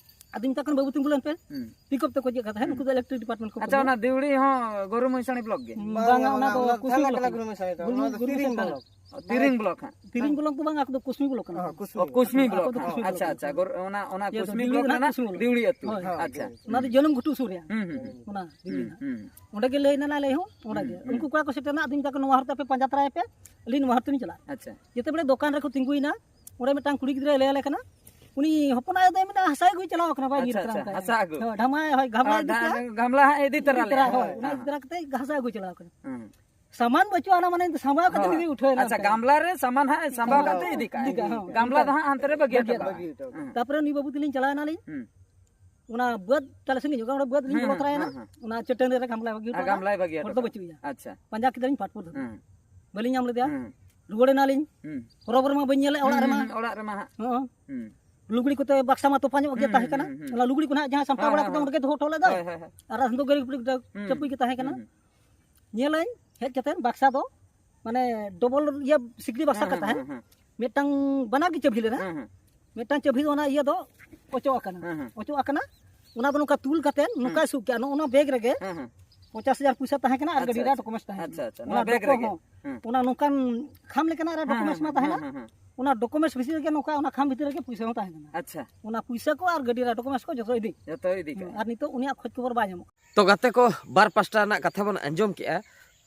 ᱟᱫᱚᱧ ᱢᱮᱛᱟ ᱠᱚ ᱠᱟᱱᱟ, "ᱵᱟᱹᱵᱩ, ᱛᱤᱸᱜᱩ ᱞᱮᱱ ᱯᱮ᱾" ᱦᱩᱸ᱾ ᱯᱤᱠᱟᱯ ᱛᱮᱠᱚ ᱤᱫᱤᱭᱮᱫ ᱠᱟᱱ ᱛᱟᱦᱮᱸᱫ, ᱦᱩᱸ᱾ ᱩᱱᱠᱩ ᱫᱚ ᱤᱞᱮᱠᱴᱨᱤᱠ ᱰᱤᱯᱟᱨᱴᱢᱮᱱᱴ ᱠᱚ ᱟᱪᱪᱷᱟ, ᱠᱟᱹᱢᱤᱭᱟ᱾ ᱚᱱᱟ ᱫᱤᱣᱲᱤ ᱦᱚᱸ ᱜᱩᱨᱩ ᱢᱚᱦᱤᱥᱟᱱᱤ ᱵᱞᱚᱠ ᱜᱮ? ᱵᱟᱝᱟ, ᱵᱟᱝᱟ, ᱚᱱᱟ ᱫᱚ ᱚᱱᱟ ᱫᱚ ᱠᱩᱥᱵᱤ ᱛᱷᱟᱱᱟ ᱵᱞᱚᱠ᱾ ᱠᱟᱞᱟ ᱜᱩᱨᱩ ᱢᱚᱦᱤᱥᱟᱱᱤ ᱫᱚ, ᱜᱩᱨᱩ, ᱚᱱᱟ ᱫᱚ ᱜᱩᱨᱩ ᱛᱤᱨᱤᱝ ᱢᱚᱦᱤᱥᱟᱱᱤ ᱵᱞᱚᱠ᱾ ᱛᱤᱨᱤᱝ ᱵᱞᱚᱠ ᱦᱟᱸᱜ᱾ ᱛᱤᱨᱤᱝ ᱵᱞᱚᱠ ᱫᱚ ᱵᱟᱝ, ᱟᱠᱚ ᱫᱚ ᱠᱩᱥᱢᱤ ᱵᱞᱚᱠ ᱠᱟᱱᱟ᱾ ᱚ, ᱠᱩᱥᱢᱤ ᱚ, ᱠᱩᱥᱢᱤ ᱟᱠᱚ ᱵᱞᱚᱠ ᱫᱚ ᱦᱟᱸᱜ᱾ ᱠᱩᱥᱢᱤ ᱟᱪᱪᱷᱟ, ᱵᱞᱚᱠ᱾ ᱟᱪᱪᱷᱟ᱾ ᱜᱚᱨ-, ᱚᱱᱟ, ᱚᱱᱟ ᱤᱭᱟᱹ ᱫᱚ ᱠᱩᱥᱢᱤ ᱫᱤᱣᱲᱤ ᱵᱞᱚᱠ ᱫᱚ ᱦᱟᱸᱜ ᱨᱮᱱᱟᱜ ᱠᱩᱥᱢᱤ ᱵᱞᱚᱠ᱾ ᱫᱤᱣᱲᱤ ᱟᱹᱛᱩ᱾ ᱦᱳᱭ, ᱦᱳᱭ, ᱟᱪᱪᱷᱟ᱾ ᱫᱤᱣᱲᱤ᱾ ᱚᱱᱟ ᱫᱚ ᱡᱟᱹᱱᱩᱢ ᱜᱷᱩᱴᱩ ᱥᱩᱨ ᱨᱮ᱾ ᱦᱩᱸ, ᱦᱩᱸ, ᱦᱩᱸ᱾ ᱚᱱᱟ ᱫᱤᱣᱲᱤ ᱦᱩᱸ, ᱦᱟᱸᱜ᱾ ᱦᱩᱸ᱾ ᱚᱸᱰᱮ ᱜᱮ ᱞᱟᱹᱭ ᱮᱱᱟ ᱞᱟᱹᱭ ᱦᱚᱸ, ᱚᱸᱰᱮ ᱦᱩᱸ, ᱜᱮ᱾ ᱦᱩᱸ᱾ ᱩᱱᱠᱩ ᱠᱚᱲᱟ ᱠᱚ ᱥᱮᱴᱮᱨ ᱮᱱᱟ, ᱟᱫᱚᱧ ᱢᱮᱛᱟ ᱠᱚᱣᱟ, "ᱱᱚᱣᱟ ᱦᱚᱨ ᱛᱮ ᱟᱯᱮ ᱯᱟᱸᱡᱟ ᱛᱟᱨᱟᱭ ᱯᱮ, ᱟᱹᱞᱤᱧ ᱱᱚᱣᱟ ᱦᱚᱨ ᱛᱮᱞᱤᱧ ᱪᱟᱞᱟᱜᱼᱟ᱾" ᱟᱪᱪᱷᱟ᱾ ᱡᱮᱛᱮ ᱵᱮᱲᱮ ᱫᱚᱠᱟᱱ ᱨᱮᱠᱚ ᱛᱤᱸᱜᱩᱭᱮᱱᱟ, ᱚᱸᱰᱮ ᱢᱤᱫᱴᱟᱝ ᱠᱩᱲᱤ ᱜᱤᱫᱽᱨᱟᱹᱭ ᱞᱟᱹᱭ ᱟᱞᱮ ᱠᱟᱱᱟ, ᱩᱱᱤ ᱦᱚᱯᱚᱱ ᱟᱭᱳ ᱫᱚᱭ ᱢᱮᱱᱫᱟ, "ᱦᱟᱥᱟ ᱟᱹᱜᱩᱭ ᱪᱟᱞᱟᱣ ᱠᱟᱱᱟ, ᱵᱟᱭ ᱟᱪᱪᱷᱟ, ᱧᱤᱨ ᱠᱟᱱᱟ," ᱟᱪᱪᱷᱟ, ᱚᱱᱠᱟ᱾ ᱦᱟᱥᱟ ᱟᱹᱜᱩ᱾ ᱦᱳᱭ, ᱰᱷᱟᱢᱟᱭ, ᱦᱳᱭ, ᱜᱷᱟᱢᱞᱟ ᱦᱳᱭ, ᱤᱫᱤ ᱠᱮᱫᱟ᱾ ᱜᱷᱟᱢᱞᱟ ᱦᱟᱸᱜ ᱤᱫᱤ ᱛᱚᱨᱟ ᱤᱫᱤ ᱛᱚᱨᱟ, ᱞᱮᱫᱼᱟ᱾ ᱦᱳᱭ, ᱦᱮᱸ, ᱚᱱᱟ ᱦᱮᱸ᱾ ᱤᱫᱤ ᱛᱚᱨᱟ ᱠᱟᱛᱮ ᱜᱷᱟᱥᱟ ᱟᱹᱜᱩᱭ ᱪᱟᱞᱟᱣ ᱠᱟᱱᱟ᱾ ᱦᱩᱸ᱾ ᱥᱟᱢᱟᱱ ᱵᱟᱹᱪᱩᱜ ᱟᱱᱟ, ᱢᱟᱱᱮ ᱥᱟᱢᱵᱟᱣ ᱠᱟᱛᱮ ᱦᱳᱭ᱾ ᱱᱤᱡᱮ ᱩᱴᱷᱟᱹᱣ ᱮᱱᱟ ᱟᱪᱪᱷᱟ, ᱚᱱᱠᱟ᱾ ᱜᱟᱢᱞᱟ ᱨᱮ ᱥᱟᱢᱟᱱ ᱦᱟᱸᱜ ᱥᱟᱢᱵᱟᱣ ᱦᱳᱭ᱾ ᱠᱟᱛᱮ ᱤᱫᱤ ᱠᱟᱜᱼᱟᱭ᱾ ᱤᱫᱤ ᱠᱟᱜᱼᱟ, ᱦᱳᱭ᱾ ᱜᱟᱢᱞᱟ ᱫᱚ ᱦᱟᱸᱜ ᱦᱟᱱᱛᱮ ᱨᱮ ᱵᱟᱹᱜᱤ ᱵᱟᱹᱜᱤ ᱦᱚᱴᱚ ᱠᱟᱜᱼᱟ᱾ ᱦᱚᱴᱚ ᱠᱟᱜᱼᱟ᱾ ᱦᱩᱸ᱾ ᱛᱟᱯᱚᱨᱮ ᱩᱱᱤ ᱵᱟᱹᱵᱩ ᱛᱟᱹᱞᱤᱧ ᱪᱟᱞᱟᱣ ᱮᱱᱟᱞᱤᱧ᱾ ᱦᱩᱸ᱾ ᱚᱱᱟ ᱵᱟᱹᱫᱽ ᱛᱟᱞᱮ ᱥᱮᱱ ᱜᱮ ᱡᱚᱠᱷᱚᱱ ᱚᱸᱰᱮ ᱵᱟᱹᱫᱽ ᱞᱤᱧ ᱦᱩᱸ, ᱵᱚᱞᱚ ᱦᱩᱸ, ᱛᱚᱨᱟᱭᱮᱱᱟ, ᱦᱩᱸ, ᱦᱩᱸ᱾ ᱚᱱᱟ ᱪᱟᱹᱴᱟᱹᱱᱤ ᱨᱮ ᱜᱟᱢᱞᱟᱭ ᱵᱟᱹᱜᱤ ᱦᱚᱴᱚ ᱟᱨ ᱠᱟᱜᱼᱟ᱾ ᱜᱟᱢᱞᱟᱭ ᱵᱟᱹᱜᱤ ᱦᱚᱴᱚ ᱦᱚᱲ ᱫᱚ ᱠᱟᱜᱼᱟ᱾ ᱵᱟᱹᱪᱩᱜ ᱮᱭᱟ᱾ ᱟᱪᱪᱷᱟ᱾ ᱯᱟᱸᱡᱟ ᱠᱮᱫᱟᱞᱤᱧ ᱯᱟᱴᱯᱩᱨ ᱫᱷᱟᱹᱵᱤᱡ᱾ ᱦᱩᱸ᱾ ᱵᱟᱹᱞᱤᱧ ᱧᱟᱢ ᱞᱮᱫᱮᱭᱟ᱾ ᱦᱩᱸ᱾ ᱨᱩᱣᱟᱹᱲ ᱮᱱᱟᱞᱤᱧ᱾ ᱦᱩᱸ, ᱦᱚᱨᱚ ᱵᱚᱨᱚ ᱢᱟ ᱵᱟᱹᱧ ᱧᱮᱞᱮᱫ ᱚᱲᱟᱜ ᱦᱩᱸ, ᱨᱮᱢᱟ᱾ ᱦᱩᱸ, ᱦᱩᱸ, ᱚᱲᱟᱜ ᱨᱮᱢᱟ ᱦᱟᱸᱜ᱾ ᱦᱚᱸ᱾ ᱦᱩᱸ᱾ ᱞᱩᱜᱽᱲᱤ ᱠᱚᱛᱮ ᱵᱟᱠᱥᱟ ᱢᱟ ᱛᱚᱯᱟ ᱧᱚᱜ ᱜᱮ ᱦᱩᱸ, ᱛᱟᱦᱮᱸ ᱦᱩᱸ, ᱠᱟᱱᱟ᱾ ᱦᱩᱸ, ᱦᱩᱸ᱾ ᱚᱱᱟ ᱞᱩᱜᱽᱲᱤ ᱠᱚ ᱱᱟᱦᱟᱜ ᱡᱟᱦᱟᱸ ᱥᱟᱢᱴᱟᱣ ᱦᱳᱭ, ᱵᱟᱲᱟ ᱦᱳᱭ, ᱠᱟᱛᱮ ᱦᱳᱭ᱾ ᱚᱸᱰᱮ ᱜᱮ ᱫᱚᱦᱚ ᱦᱚᱴᱚ ᱞᱮᱫ ᱫᱚ᱾ ᱦᱳᱭ, ᱦᱳᱭ, ᱦᱳᱭ᱾ ᱟᱨ ᱦᱟᱸᱥᱫᱟ ᱜᱟᱹᱰᱤ ᱠᱚ ᱦᱩᱸ, ᱪᱟᱹᱯᱩᱭ ᱜᱮ ᱛᱟᱦᱮᱸ ᱠᱟᱱᱟ᱾ ᱦᱩᱸ, ᱦᱩᱸ᱾ ᱧᱮᱞᱟᱹᱧ ᱦᱮᱡ ᱠᱟᱛᱮ ᱵᱟᱠᱥᱟ ᱫᱚ ᱢᱟᱱᱮ ᱰᱚᱵᱚᱞ ᱤᱭᱟᱹ ᱥᱤᱠᱲᱤ ᱵᱟᱠᱥᱟ ᱦᱮᱸ, ᱠᱟᱛᱮ ᱦᱮᱸ, ᱛᱟᱦᱮᱸ᱾ ᱦᱮᱸ, ᱦᱮᱸ᱾ ᱢᱤᱫᱴᱟᱝ ᱵᱟᱱᱟᱨ ᱜᱮ ᱪᱟᱹᱵᱷᱤ ᱞᱮᱱᱟ᱾ ᱦᱮᱸ, ᱦᱮᱸ᱾ ᱢᱤᱫᱴᱟᱝ ᱪᱟᱹᱵᱷᱤ ᱫᱚ ᱚᱱᱟ ᱤᱭᱟᱹ ᱫᱚ ᱚᱪᱚᱜ ᱟᱠᱟᱱᱟ᱾ ᱦᱮᱸ, ᱦᱮᱸ᱾ ᱚᱪᱚᱜ ᱟᱠᱟᱱᱟ᱾ ᱚᱱᱟ ᱫᱚ ᱱᱚᱝᱠᱟ ᱛᱩᱞ ᱠᱟᱛᱮ ᱦᱮᱸ᱾ ᱱᱚᱝᱠᱟᱭ ᱥᱩᱵ ᱠᱮᱜᱼᱟ᱾ ᱱᱚᱜᱼᱚ ᱱᱚᱣᱟ ᱵᱮᱜᱽ ᱨᱮᱜᱮ ᱦᱮᱸ, ᱦᱮᱸ᱾ ᱯᱚᱧᱪᱟᱥ ᱦᱟᱡᱟᱨ ᱯᱚᱭᱥᱟ ᱛᱟᱦᱮᱸ ᱠᱟᱱᱟ ᱟᱨ ᱟᱪᱪᱷᱟ, ᱜᱟᱹᱰᱤ ᱨᱮᱭᱟᱜ ᱟᱪᱪᱷᱟ᱾ ᱰᱚᱠᱩᱢᱮᱱᱴᱥ ᱛᱟᱦᱮᱸ ᱟᱪᱪᱷᱟ, ᱠᱟᱱᱟ᱾ ᱟᱪᱪᱷᱟ᱾ ᱚᱱᱟ ᱱᱚᱣᱟ ᱵᱮᱜᱽ ᱰᱚᱠᱚ ᱨᱮᱜᱮ? ᱦᱚᱸ, ᱦᱮᱸ᱾ ᱚᱱᱟ ᱱᱚᱝᱠᱟᱱ ᱠᱷᱟᱢ ᱞᱮᱠᱟᱱᱟᱜ ᱨᱮ ᱦᱮᱸ, ᱰᱚᱠᱩᱢᱮᱱᱴᱥ ᱦᱮᱸ, ᱢᱟ ᱛᱟᱦᱮᱱᱟ᱾ ᱦᱮᱸ, ᱦᱮᱸ, ᱦᱮᱸ᱾ ᱚᱱᱟ ᱰᱚᱠᱩᱢᱮᱱᱴᱥ ᱵᱷᱤᱛᱤᱨ ᱨᱮᱜᱮ ᱱᱚᱝᱠᱟ ᱚᱱᱟ ᱠᱷᱟᱢ ᱵᱷᱤᱛᱤᱨ ᱨᱮᱜᱮ ᱯᱚᱭᱥᱟ ᱦᱚᱸ ᱛᱟᱦᱮᱸ ᱠᱟᱱᱟ᱾ ᱟᱪᱪᱷᱟ᱾ ᱚᱱᱟ ᱯᱚᱭᱥᱟ ᱠᱚ ᱟᱨ ᱜᱟᱹᱰᱤ ᱨᱮᱭᱟᱜ ᱰᱚᱠᱩᱢᱮᱱᱴᱥ ᱠᱚ ᱡᱚᱛᱚ ᱤᱫᱤ᱾ ᱡᱚᱛᱚ ᱤᱫᱤ ᱦᱮᱸ, ᱠᱟᱜᱼᱟ᱾ ᱟᱨ ᱱᱤᱛᱚᱜ ᱩᱱᱤᱭᱟᱜ ᱠᱷᱚᱡᱽ ᱠᱷᱚᱵᱚᱨ ᱵᱟᱭ ᱧᱟᱢᱚᱜ ᱠᱟᱱᱟ᱾ ᱛᱚ ᱜᱟᱛᱮ ᱠᱚ, ᱵᱟᱨ ᱯᱟᱥᱴᱟ ᱨᱮᱱᱟᱜ ᱠᱟᱛᱷᱟ ᱵᱚᱱ ᱟᱸᱡᱚᱢ ᱠᱮᱜᱼᱟ᱾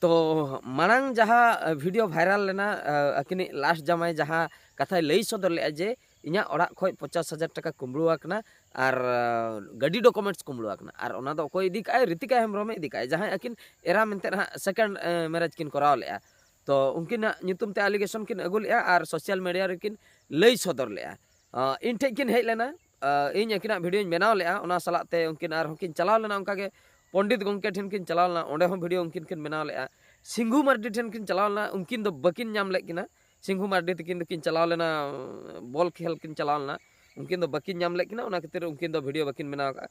ᱛᱚ ᱢᱟᱲᱟᱝ ᱡᱟᱦᱟᱸ, ᱟ, ᱵᱷᱤᱰᱤᱭᱳ ᱵᱷᱟᱭᱨᱟᱞ ᱞᱮᱱᱟ, ᱟ, ᱟᱹᱠᱤᱱᱤᱡ ᱞᱟᱥᱴ ᱡᱟᱢᱟᱭ ᱡᱟᱦᱟᱸ ᱠᱟᱛᱷᱟᱭ ᱞᱟᱹᱭ ᱥᱚᱫᱚᱨ ᱞᱮᱜᱼᱟ ᱡᱮ, "ᱤᱧᱟᱹᱜ ᱚᱲᱟᱜ ᱠᱷᱚᱡ ᱯᱚᱧᱪᱟᱥ ᱦᱟᱡᱟᱨ ᱴᱟᱠᱟ ᱠᱩᱢᱵᱽᱲᱩ ᱟᱠᱟᱱᱟ ᱟᱨ, ᱟ, ᱜᱟᱹᱰᱤ ᱰᱚᱠᱩᱢᱮᱱᱴᱥ ᱠᱩᱢᱵᱽᱲᱩ ᱟᱠᱟᱱᱟ", ᱟᱨ ᱚᱱᱟ ᱫᱚ ᱚᱠᱚᱭ ᱤᱫᱤ ᱠᱟᱜᱼᱟᱭ? ᱨᱤᱛᱤᱠᱟ ᱦᱮᱢᱵᱨᱚᱢᱮ ᱤᱫᱤ ᱠᱟᱜᱼᱟᱭ, ᱡᱟᱦᱟᱸᱭ ᱟᱹᱠᱤᱱ ᱮᱨᱟ ᱢᱮᱱᱛᱮ ᱱᱟᱦᱟᱜ ᱥᱮᱠᱮᱱᱰ, ᱮ, ᱢᱮᱨᱮᱡᱽ ᱠᱤᱱ ᱠᱚᱨᱟᱣ ᱞᱮᱜᱼᱟ᱾ ᱛᱚ ᱩᱱᱠᱤᱱᱟᱜ ᱧᱩᱛᱩᱢ ᱛᱮ ᱟᱞᱤᱜᱮᱥᱚᱱ ᱠᱤᱱ ᱟᱹᱜᱩ ᱞᱮᱜᱼᱟ ᱟᱨ ᱥᱳᱥᱟᱞ ᱢᱤᱰᱤᱭᱟ ᱨᱮᱠᱤᱱ ᱞᱟᱹᱭ ᱥᱚᱫᱚᱨ ᱞᱮᱜᱼᱟ᱾ ᱟ, ᱤᱧ ᱴᱷᱮᱡ ᱠᱤᱱ ᱦᱮᱡ ᱞᱮᱱᱟ᱾ ᱟ, ᱤᱧ ᱟᱹᱠᱤᱱᱟᱜ ᱵᱷᱤᱰᱤᱭᱳᱧ ᱵᱮᱱᱟᱣ ᱞᱮᱜᱼᱟ, ᱚᱱᱟ ᱥᱟᱞᱟᱜ ᱛᱮ ᱩᱱᱠᱤᱱ ᱟᱨᱦᱚᱸ ᱠᱤᱱ ᱪᱟᱞᱟᱣ ᱞᱮᱱᱟ, ᱚᱱᱠᱟ ᱜᱮ ᱯᱚᱱᱰᱤᱛ ᱜᱚᱢᱠᱮ ᱴᱷᱮᱱ ᱠᱤᱱ ᱪᱟᱞᱟᱣ ᱞᱮᱱᱟ, ᱚᱸᱰᱮ ᱦᱚᱸ ᱵᱷᱤᱰᱤᱭᱳ ᱩᱱᱠᱤᱱ ᱠᱤᱱ ᱵᱮᱱᱟᱣ ᱞᱮᱜᱼᱟ᱾ ᱥᱤᱝᱜᱩ ᱢᱟᱨᱰᱤ ᱴᱷᱮᱱ ᱠᱤᱱ ᱪᱟᱞᱟᱣ ᱞᱮᱱᱟ, ᱩᱱᱠᱤᱱ ᱫᱚ ᱵᱟᱹᱠᱤᱱ ᱧᱟᱢ ᱞᱮᱫ ᱠᱤᱱᱟ᱾ ᱥᱤᱝᱦᱩ ᱢᱟᱨᱰᱤ ᱛᱟᱹᱠᱤᱱ ᱫᱚᱠᱤᱱ ᱪᱟᱞᱟᱣ ᱞᱮᱱᱟ, ᱵᱚᱞ ᱠᱷᱮᱞ ᱠᱤᱱ ᱪᱟᱞᱟᱣ ᱞᱮᱱᱟ, ᱩᱱᱠᱤᱱ ᱫᱚ ᱵᱟᱹᱠᱤᱱ ᱧᱟᱢ ᱞᱮᱫ ᱠᱤᱱᱟ, ᱚᱱᱟ ᱠᱷᱟᱹᱛᱤᱨ ᱩᱱᱠᱤᱱ ᱫᱚ ᱵᱷᱤᱰᱤᱭᱳ ᱵᱟᱹᱠᱤᱱ ᱵᱮᱱᱟᱣ ᱠᱟᱜᱼᱟ᱾